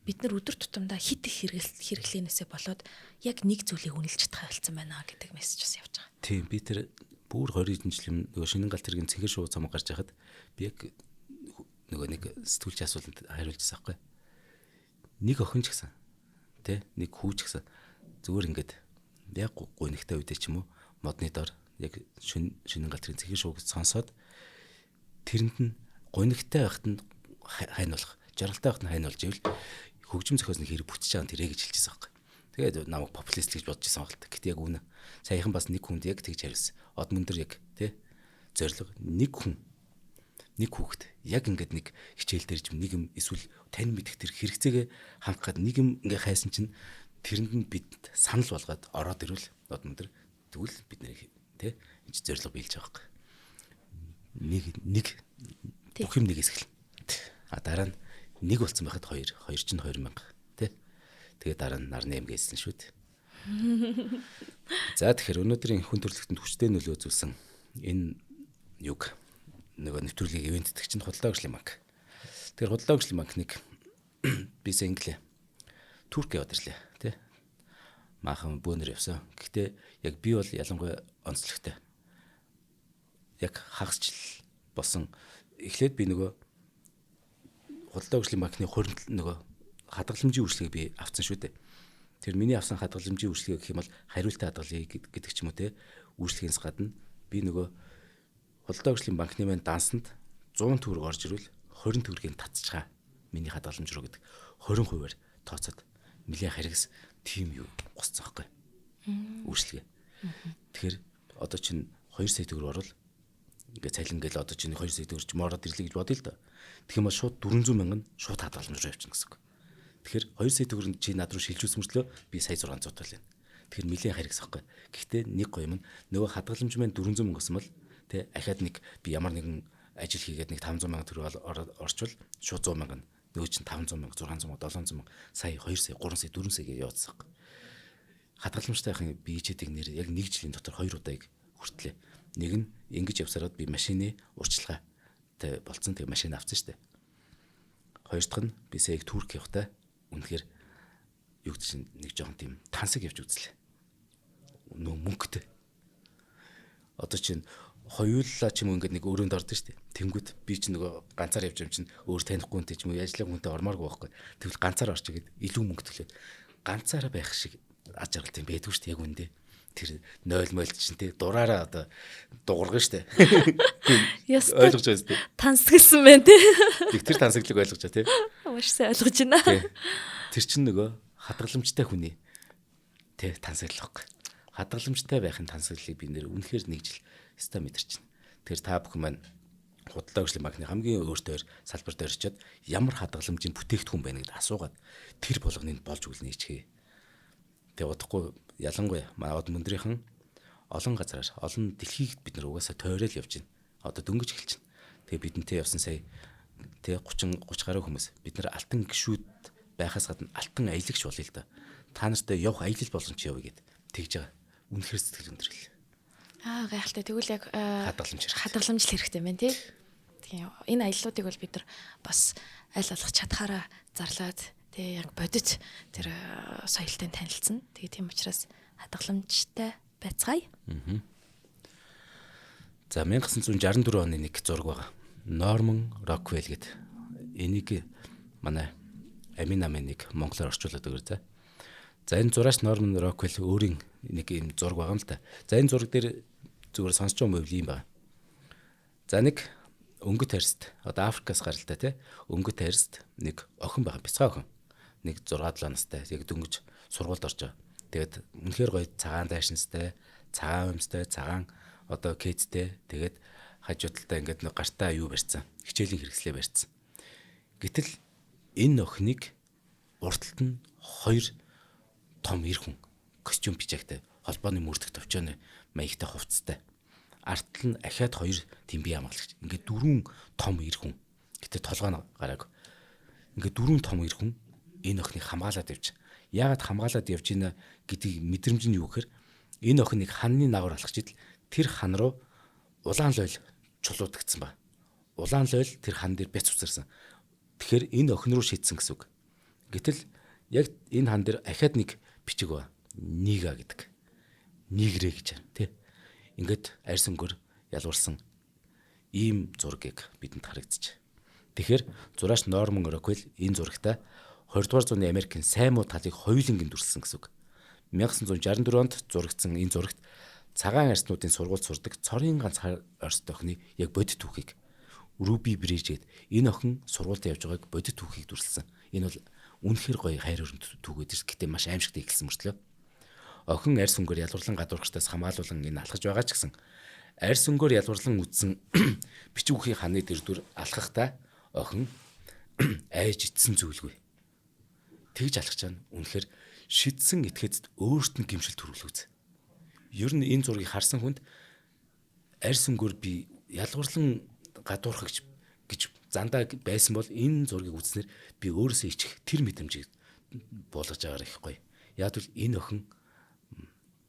Бид нар өдөр тутамдаа хит их хэрэглээнээсээ болоод яг нэг зүйлийг үнэлж чадах болсон байна гэдэг мессеж бас явж байгаа. Тийм, би тэр бүр 20 хэдэн жил нөгөө шинэн галт тэргийн цэнхэр шувуу цомог гарч яхад би яг нөгөө нэг сэтгүүлч асуултанд хариулж байсан байхгүй. Нэг охин ч гэсэн тэ нэг хүү ч гэсэн зүгээр ингээд яг гунигтай үедээ ч юм уу модны дор яг шинэн галт тэргийн цэнхэр шувууг сонсоод тэрэнд нь гунигтай байхад нь хайн болох, жаргалтай байхад нь хайн болж ивэл хөгжим зохиосон хэрэг бүтэж байгаа нь тэрэ гэж хэлчихсэн байхгүй. Тэгээд намайг популист гэж бодож исэн багт. Гэтэ яг үнэ. Саяхан бас нэг хүнд яг тэгж хариулсан. Од мөндөр яг тий зориг нэг хүн нэг хүүхэд яг ингээд нэг хичээл дээр ч нэг юм эсвэл тань мэдэх тэр хэрэгцээгээ хангах гад нэг юм ингээ хайсан чинь тэрэнд нь бид санал болгоод ороод ирвэл од мөндөр тэгвэл бид нэр тий энэ ч зориг биелж байгаа байхгүй. Нэг нэг бүх юм нэгээс эхэлнэ. А дараа нь нэг болсон байхад 2, 2 чинь 2000 тий. Тэгээ дараа нь нарны юм гээсэн шүү дээ. За тэгэхээр өнөөдрийн хүн төрөлхтөнд хүчтэй нөлөө үзүүлсэн энэ юг нөгөө нэвтрүүлгийг ивент итгэж чинь худалдаа хөгжлийн банк. Тэгэхээр худалдаа хөгжлийн банкныг би сая инглээ. Турк яваад ирлээ тий. Maaхан бөөнөр явсан. Гэхдээ яг би бол ялангуяа онцлогтой. Яг хагас жил болсон. Эхлээд би нөгөө худалдаа хөгжлийн банкны хуримтлал нөгөө хадгаламжийн үйлчлэгийг би авсан шүү дээ. Тэр миний авсан хадгаламжийн үйлчлэгээ гэх юм бол хариултын хадгалыг гэдэг ч юм уу те үйлчлэгээс гадна би нөгөө худалдаа хөгжлийн банкны маань дансанд 100 төгрөг орж ирвэл 20 төгрөгийг татчихаа. Миний хадгаламж руу гэдэг 20%-аар тооцоод нэлээд харигс тим юу гусцсан байхгүй. Үйлчлэгээ. Тэгэхээр одоо чинь 2 сая төгрөг орвол ингээ цалин гээл одоо чинь 2 сая төгрөг ч мороод ирлээ гэж бодъё л доо. Тэгэх юм бол шууд 400 мянган шууд хадгаламж руу явчихна гэсэн үг. Тэгэхээр 2 сая төгрөг чи над руу шилжүүлсэн мөртлөө би сая 600 тал байна. Тэгэхээр нэлээд харигс байхгүй. Гэхдээ нэг гоё юм нь нөгөө хадгаламж маань 400 мянга гэсэн бол тэ ахаад нэг би ямар нэгэн ажил хийгээд нэг 500 мянга төгрөг орчвол шууд 100 мянга нөгөө чинь 500 мянга, 600 мянга, 700 мянга, сая 2 сая, 3 сая, 4 сая гэж явуулсан байхгүй. Хадгаламжтай байхын би ичээдэг нэр яг нэг жилийн дотор 2 удааг хүртлээ. Нэг нь ингэж явсараад би машины урьдчилгаатай болцсон. Тэгээ машин авсан шүү дээ. Хоёр дахь нь би сая Турк явахдаа үнэхээр юу гэдэг чинь нэг жоохон тийм тансаг явж үзлээ. Нөө мөнгөтэй. Одоо чинь хоёулаа ч юм уу ингээд нэг өрөөнд ордог шүү дээ. Тэнгүүд би чинь нөгөө ганцаар явж юм чинь өөр танихгүй хүнтэй ч юм уу яжлаг хүнтэй ормооргүй байхгүй. Тэгвэл ганцаар орч игээд илүү мөнгө төлөөд ганцаараа байх шиг аж аргалт юм байдгүй шүү дээ яг үндэ. Тэр 0 мойл чинь те дураараа одоо дуурган шүү дээ. Ойлгож байна тий. Тансагласан байна те. Их тэр тансаглыг ойлгож байгаа тий. Маш сайн ойлгож байна. Тэр чинь нөгөө хадгаламжтай хүний те тансаглал байхгүй. Хадгаламжтай байхын тансаглалыг би нэр үнэхээр нэг жил ста мэдэрчин. Тэр та бүхэн маань худалдаа хөгжлийн банкны хамгийн өөртөө салбар дээр очиод ямар хадгаламжийн бүтээгдэхүүн байна гэдээ асуугаад тэр болгоныг болж өгнө ичгээ. Тэгээ удахгүй ялангуяа манай мөндрийнхэн олон газараар олон дэлхийд бид нар угаасаа тойрол явж байна. Одоо дөнгөж эхэлж байна. Тэгээ бидэнтэй явсан сая тэ 30 30 гаруй хүмүүс бид нар алтан гişүүд байхаас гадна алтан аялагч болъё л да. Та нартай явах аялал боломж явъя гэд тэгж байгаа. Үнэхээр сэтгэл өндөрлөл. Аа гайхалтай. Тэгвэл яг хадгаламж хэрэгтэй. Хадгаламж л хэрэгтэй байна тий. Тийм. Энэ аяллуудыг бол бид нар бас аль болох чадхаараа зарлаад Тэгээ яг бодит тэр соёлтой танилцсан. Тэгээ тийм учраас хадгаламжтай байцгаая. За 1964 оны нэг зураг байгаа. Норман Роквелл гэдэг. Энийг манай Амин намын нэг монголоор орчуулад өгөр за. За энэ зураач Норман Роквелл өөрийн нэг юм зураг байгаа юм л да. За энэ зураг дээр зүгээр сонсож байгаа юм юм байна. За нэг өнгөт арьст одоо Африкаас гаралтай тий өнгөт арьст нэг охин байгаа, бяцхан охин. Нэг 6 7 настай яг дөнгөж сургуульд орж байгаа. Тэгээд үнэхээр гоё цагаан дайшинстай, цагаан өмстэй, цагаан одоо кэцтэй тэгээд хажуу талдаа ингээд нэг гартаа юу барьсан. Хичээлийн хэрэгслээ барьсан. Гэтэл энэ охиныг урд талд нь хоёр том эр хүн костюм пижактай холбооны мөрдөх товчооны маягтай хувцастай. Ард тал нь ахиад хоёр тийм бие хамгаалагч. Ингээд дөрвөн том эр хүн. Гэтэ толгой нь гараагүй. Ингээд дөрвөн том эр хүн энэ охиныг хамгаалаад явж. Яагаад хамгаалаад явж ийна гэдгийг мэдрэмж нь юу гэхээр энэ охиныг ханны нагавар алхаж идэл тэр хан руу улаан лойл чулуудагдсан ба. Улаан лойл тэр хан дээр бяц үсэрсэн. Тэгэхээр энэ охин руу шийдсэн гэсэн үг. Гэтэл яг энэ хан дээр ахиад нэг бичиг ба. Нига гэдэг. Нигрэ гэж байна тий. Ингээд арьс өнгөөр ялварсан ийм зургийг бидэнд харагдчих. Тэгэхээр зураач Норман Роквелл энэ зурагта 20 дугаар зууны Америкийн сайн муу талыг хоёуланг нь дүрслсэн гэсэн үг. 1964 онд зурагдсан энэ зурагт цагаан арьснуудын сургуульд сурдаг цорын ганц арьстай охины яг бодит түүхийг Руби Бриж гээд энэ охин сургуульд явж байгааг бодит түүхийг дүрслсэн. Энэ бол үнэхээр гоё хайр өрөмт түүх гэдэг. Гэтэ маш аимшигтай эхэлсэн мөртлөө. Охин арьс өнгөөр ялварлан гадуурхтаас хамгаалуулан энэ алхаж байгаа ч гэсэн арьс өнгөөр ялварлан үдсэн бичиг үхийн ханы дэрдүр алхахдаа охин айж итсэн зүйлгүй. Тэгж алхаж чана. Үнэхээр шидсэн этгээцэд өөрт нь гимшил төрүүлүүз. Ер нь энэ зургийг харсан хүнд арьс өнгөөр би ялварлан гадуурхагч гэж зандаа байсан бол энэ зургийг үзснээр би өөрөөсөө ичих тэр мэдрэмжийг буулгаж байгаагаар их гоё. Яг л энэ охин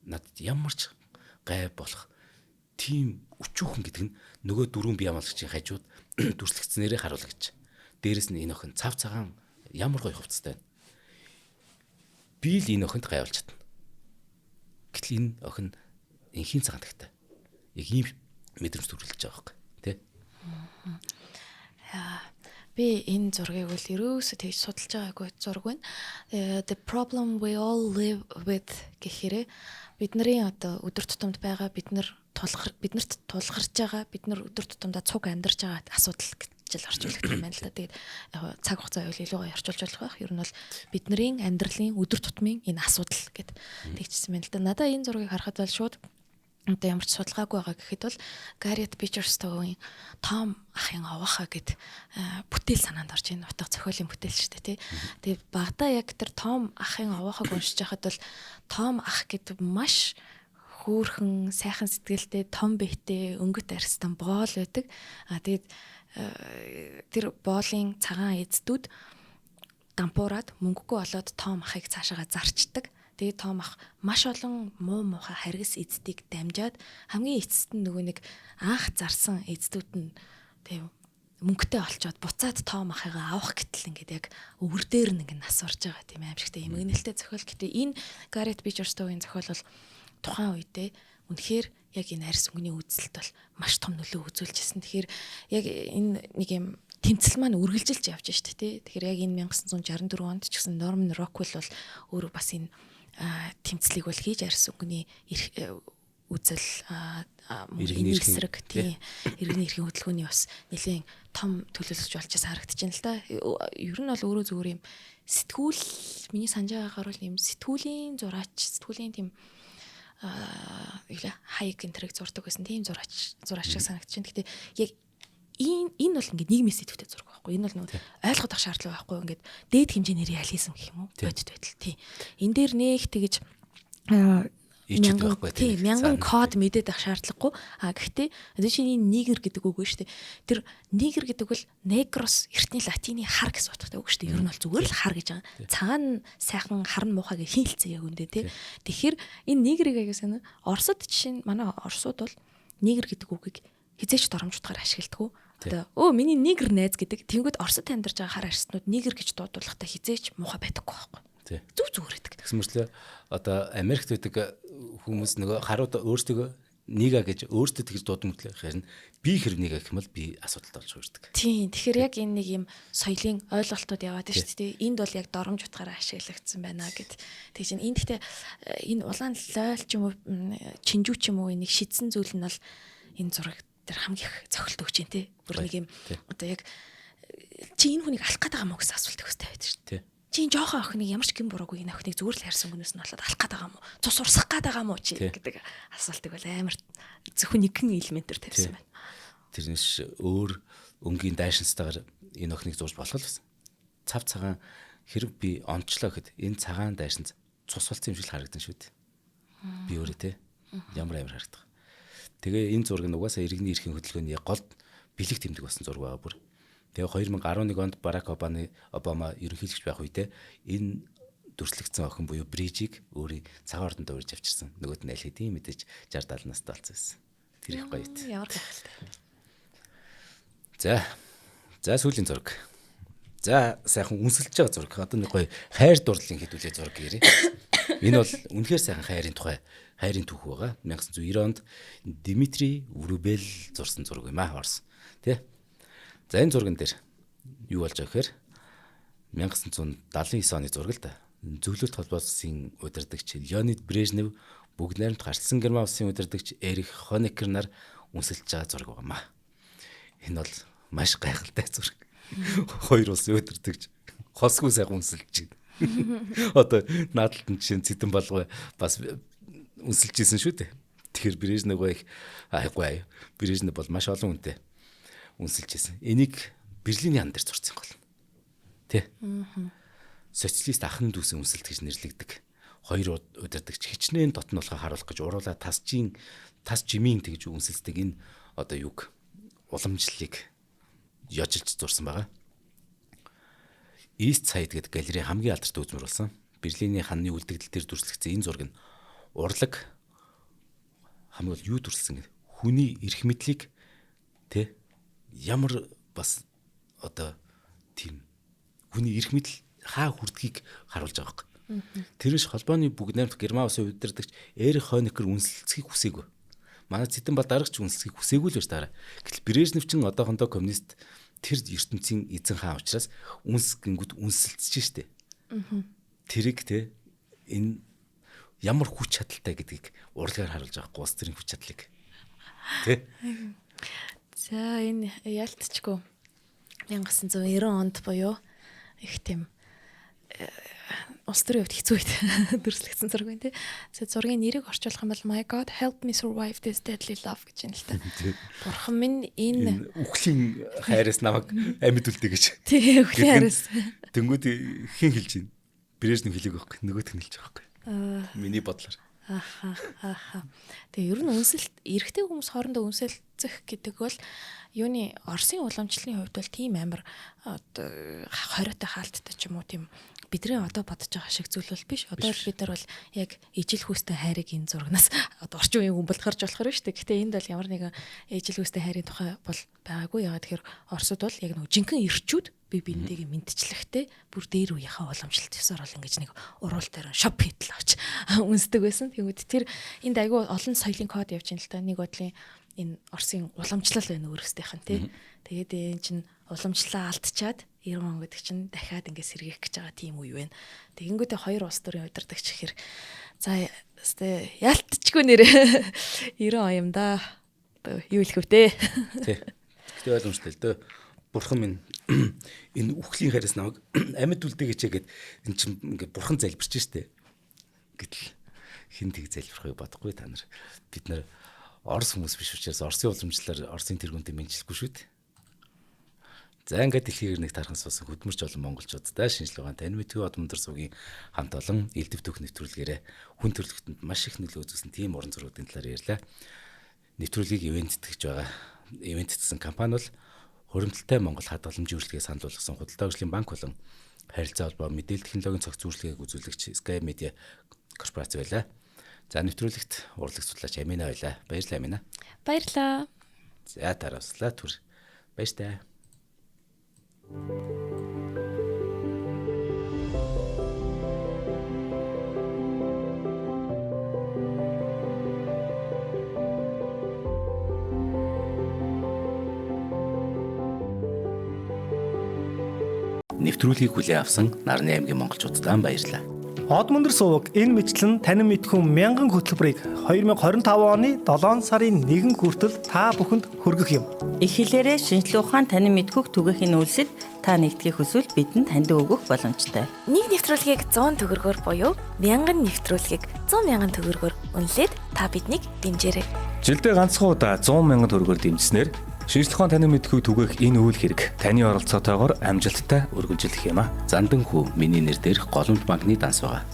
надад ямар ч гай болох тийм өчүүхэн гэдэг нь нөгөө дөрвөн бие хамгаалагчийн хажууд дүрслэгдснээрээ харуулгаж. Дээрэс нь энэ охин цав цагаан ямар гоё хувцастай байна. Би л энэ охинд гай болж чадна. Гэтэл энэ охин энхийн цагаан тагтай. Яг ийм мэдрэмж төрүүлж байгаа байхгүй тий. Би энэ зургийг бол ерөөсөө тэгж судалж байгаагүй зураг байна. The problem we all live with гэхээр бидний одоо өдөр тутамд байгаа бид нар тулгар биднэрт тулгарч байгаа бид нар өдөр тутамдаа цуг амьдарч байгаа асуудал гэж л орчуулагдах юм байна л да. Тэгээд яг цаг хугацаа байвал илүү гоё орчуулж болох байх. Ер нь бол бидний амьдралын өдөр тутмын энэ асуудал гэд тэгжсэн байна л да. Надаа энэ зургийг харахад бол шууд одоо ямар ч судалгаагүй байгаа гэхэд бол Гарриет Бичер Стоугийн Том ахын овоохоо гэд бүтээл санаанд орж ийн утга зохиолын бүтээл шүү дээ тий. Тэгээ багадаа яг тэр Том ахын овоохог уншиж байхад бол Том ах гэдэг маш хөөрхөн сайхан сэтгэлтэй том биетэй өнгөт арьстан боол байдаг. А тэгээд тэр боолын цагаан эздүүд дампуураад мөнгөгүй болоод Том ахыг цаашаага зарчдаг. Тэгээд Том ах маш олон муу муухай харгас эздийг дамжаад хамгийн эцэст нь нөгөө нэг анх зарсан эздүүд нь тийм мөнгөтэй олчоод буцаад Том ахыгаа авах гэтэл ингээд яг өвөр дээр нь ингээд нас орж байгаа тийм аимшигтай эмгэнэлтэй зохиол. Гэтэ энэ Гарриет Бичер Стоугийн зохиол бол тухайн үедээ үнэхээр яг энэ арьс өнгөний үзэлт бол маш том нөлөө үзүүлжсэн. Тэгэхээр яг энэ нэг юм тэмцэл маань үргэлжилж явж штэ тий. Тэгэхээр яг энэ 1964 онд ч гэсэн Норман Роквелл бол өөрөө бас энэ тэмцлийг бол хийж арьс өнгөний үзэл иргэний эсрэг тий иргэний эрхийн хөдөлгөөний бас нэлээд том төлөөлөгч болж харагдаж байна л да. Ер нь бол өөрөө зүгээр юм сэтгүүл миний санаж байгаагаар бол юм сэтгүүлийн зураач сэтгүүлийн тийм юу лээ хаяг энтриг зурдаг байсан тийм зураач шиг санагдаж байна. Гэтэ яг энэ бол ингээд нийгмийн сэтгүүтэй зураг байхгүй. Энэ бол нөгөө ойлгох шаардлага байхгүй. Ингээд дээд хэмжээний реализм гэх юм уу? Бодит байдал тий. Энэ дээр нэх тэгэж ичээд байхгүй тий. Мянган код мэдээд байх шаардлагагүй. А гэхдээ одоо чинь энэ нигер гэдэг үг шүү дээ. Тэр нигер гэдэг бол негрос эртний латины хар гэсэн утгатай үг шүү дээ. Ер нь бол зүгээр л хар гэж байгаа. Цагаан сайхан хар нь муухай гэж хинэлцээ яг үндэ тий. Тэгэхээр энэ нигерийг аяга сайн Оросд жишээ нь манай Оросууд бол нигер гэдэг үгийг хизээч доромж утгаар ашигладаг. Одоо өө миний nigger найз гэдэг. Тэнгүүд Оросд амьдарч байгаа хар арьснууд nigger гэж дуудуулахдаа хизээч муухай байдаггүй байхгүй. Зүг зүгээр гэдэг. Тэгсэн мөртлөө одоо Америкт байдаг хүмүүс нөгөө харууд өөрсдөө nigga гэж өөрсдөө тэгж дуудан мөртлөө харин би хэрэг nigga гэх юм бол би асуудалтай болж хуурдаг. Тийм. Тэгэхээр яг энэ нэг юм соёлын ойлголтууд яваад байна шүү дээ. Энд бол яг доромж утгаараа ашиглагдсан байна гэд. Тэг чинь энэ гэхдээ энэ улаан лойл ч юм уу, чинжүү ч юм уу, энийг шидсэн зүйл нь бол энэ зураг дээр хамгийн их цохилт өгч юм те. Бүр нэг юм одоо яг чи энэ хүнийг алах гээд байгаа мó гэсэн асуулт өгстэй байдаг шүү дээ. Чи энэ жоохон охиныг ямар ч гэм буруугүй энэ охиныг зүгээр л хайрсан хүнээс нь болоод алах гээд байгаа юм уу? Цус урсгах гээд байгаа юм уу чи гэдэг асуултыг бол амар зөвхөн нэгэн элементээр тавьсан байна. Тэрнээс өөр өнгийн дайшинстайгаар энэ охиныг зурж болох л байсан. Цав цагаан хэрэг би онцлоо гэхэд энэ цагаан дайшинц цус болсон юм шиг л харагдан шүү дээ. Би өөрөө те ямар амар харагдах. Тэгээ энэ зураг нь угаасаа иргэний эрхийн хөдөлгөөний гол бэлэг тэмдэг болсон зураг байгаа бүр. Тэгээ 2011 онд Барак Обама ерөнхийлөгч байх үедээ энэ дүрслэгдсэн охин буюу Брижийг өөрийн цагаан ордонд урьж авчирсан. Нөгөөд нь аль хэдийн мэдээж 60 70 настай болсон байсан. Тэр их гоё ит. Ямар гайхалтай. За. За сүүлийн зураг. За сайхан үнсэлж байгаа зураг. Одоо нэг гоё хайр дурлалын хэдүүлээ зураг гэрээ. Энэ бол үнэхээр сайхан хайрын тухай, хайрын түүх байгаа. 1990 онд Дмитрий Врубел зурсан зураг юм аа, Орос. Тэ? За энэ зурган дээр юу болж байгаа гэхээр 1979 оны зураг л да. Зөвлөлт холбоосын удирдагч Леонид Брежнев бүгд найрамд гарцсан Герман улсын удирдагч Эрих Хонекер нар үнсэлж байгаа зураг байна. Энэ бол маш гайхалтай зураг. Хоёр улсын удирдагч хосгүй сайхан үнсэлж байна. Одоо наадталт нь жишээ нь Цэдэн болгоо бас үнсэлж исэн шүү дээ. Тэгэхээр Брежнев их айгүй. Брежнев бол маш олон хүнтэй үнсэлж исэн. Энийг Берлиний хан дээр зурсан гол. Тэ. Социалист ахын дүүсэн үнсэлт гэж нэрлэгдэг. Хоёр удирдагч хичнээн дотн болохыг харуулах гэж уруулаа тас жимийн тэгж үнсэлдэг энэ одоо юг уламжлалыг ёжилж зурсан байгаа. East Side гэдэг галерей хамгийн алдартай үзмэр болсон. Берлиний ханны үлдэгдэл дээр дүрслэгдсэн энэ зураг нь урлаг хамгийн гол юу дүрслсэн гэдэг хүний эрх мэдлийг тэ ямар бас одоо тийм хүний эрх мэдэл хаа хүрдгийг харуулж байгаа байхгүй. Тэрээс холбооны бүгд найрамдах Герман улсын удирдагч Эрих Хонекер үнсэлцгийг хүсээгүй. Манай Цэдэн бол дарагч үнсэлцгийг хүсээгүй л байж таараа. Гэтэл Брежнев чинь одоохондоо коммунист тэр ертөнцийн эзэн хаан учраас үнс гингүүд үнсэлцэж штэ. Тэрийг те энэ ямар хүч чадалтай гэдгийг урлагаар харуулж байгаа байхгүй улс төрийн хүч чадлыг. Тэ? За энэ ялтчгүй 1990 онд буюу их тийм улс төрийн хувьд хэцүү үед дүрслэгдсэн зураг байна тий. За зургийн нэрийг орчуулах юм бол My God help me survive this deadly love гэж байна л та. Бурхан минь энэ үхлийн хайраас намайг амьд үлдээ гэж. Тий, үхлийн хайраас. Тэнгүүд хэн хэлж байна? Брежнев хэлээг байхгүй, нөгөөх нь хэлж байгаа байхгүй. Миний бодлоор. Аха. Тэгээ ер нь үнсэлт эрэгтэй хүмүүс хоорондоо үнсэлцэх гэдэг бол юуны Оросын уламжлалын хувьд бол тийм амар одоо хориотой хаалттай ч юм уу тийм бидний одоо бодож байгаа шиг зүйл бол биш. Одоо бид нар бол яг ижил хүүстэй хайрыг энэ зурагнаас одоо орчин үеийн хүн бол гарч болохоор шүү дээ. Гэхдээ энд бол ямар нэгэн ижил хүүстэй хайрын тухай бол байгаагүй. Яагаад тэгэхээр Оросд бол яг нэг жинхэнэ эрчүүд би биентэйгээ мэдчлэхтэй бүр дээр үеийнхээ уламжлалт ёсоор бол ингэж нэг уруул дээр шоп хийтэл авч үнсдэг байсан. Тэгвэл тэр энд айгүй олон соёлын код явж байна л та. Нэг бодлын энэ Оросын уламжлал байна өөрөөсдөйх нь тий. Тэгээд энэ чинь уламжлалаа алдчаад 90 он гэдэг чинь дахиад ингэ сэргээх гэж байгаа тийм үе байна. Тэгэнгүүтээ хоёр улс төрийн удирдагч гэхэр за өстэй ялтчгүй нэрээ 90 он юм да. Одоо юу хэлэх вэ те? Тий. Гэхдээ ойлгомжтой л дөө. Бурхан минь энэ үхлийн хайраас намайг амьд үлдээгээч гээд эн чинь ингээ бурхан залбирч штэ. Гэтэл хэн тэг залбирахыг бодохгүй та нар. Бид нар Орос хүмүүс биш учраас Оросын уламжлалаар Оросын тэргүүнтэй мэнчлэхгүй шүү дээ. За ингээд дэлхийгээр нэг тархан суусан хөдөлмөрч олон монголчуудтай шинжлэх ухаан тань мэдгүй Одмондөр суугийн хамт олон элдв түүх нэвтрүүлгээрээ хүн төрөлхтөнд маш их нөлөө үзүүлсэн тийм уран зургуудын талаар ярьлаа. Нэвтрүүлгийг ивент тэтгэж байгаа. Ивент тэтгэсэн компани бол хуримтлалтай Монгол хадгаламжийн үйлчилгээг санал болгосон худалдаа хөгжлийн банк болон харилцаа холбоо мэдээлэл технологийн цогц үйлчилгээг үзүүлэгч Sky Media корпорац байлаа. За нэвтрүүлэгт урлаг судлаач Амина байлаа. Баярлалаа Амина. Баярлалаа. За дарааслаа түр Баяртай. Нэвтрүүлгийг хүлээн авсан Нарны аймгийн монголчуудад баярлалаа. Од мөндөр суваг энэ мэтлэн танин мэдхүн мянган хөтөлбөрийг 2025 оны 7 сарын 1 хүртэл та бүхэнд хүргэх юм. Их хэлээрээ шинжлэх ухаан танин мэдхүйг түгээхийн үйлсэд та нэгдэхийг хүсвэл бидэнд таньдаг өгөх боломжтой. Нэг нэвтрүүлгийг 100 төгрөгөөр буюу 1000 нэвтрүүлгийг 100 мянган төгрөгөөр үнэлээд та биднийг дэмжээрэй. Жилдээ ганцхан удаа 100 мянган төгрөгөөр дэмжсэнээр шинжлэх ухаан танин мэдхүйг түгээх энэ үйл хэрэг таны оролцоотойгоор амжилттай үргэлжлэх юм а. Зандан хүү миний нэр дээрх Голомт банкны данс байгаа.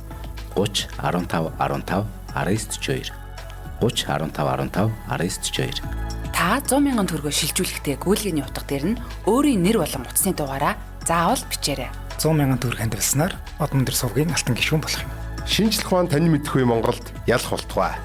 30 15 15 19 42 30 15 15 19 42. Та 100 мянган төгрөгөөр шилжүүлэхдээ гүйлгээний утга дээр нь өөрийн нэр болон утасны дугаараа заавал бичээрэй. 100 мянган төгрөг хандивалснаар Од мөндөр сувгийн алтан гишүүн болох юм. Шинжлэх ухаан танин мэдхүй Монголд ялах болтугай.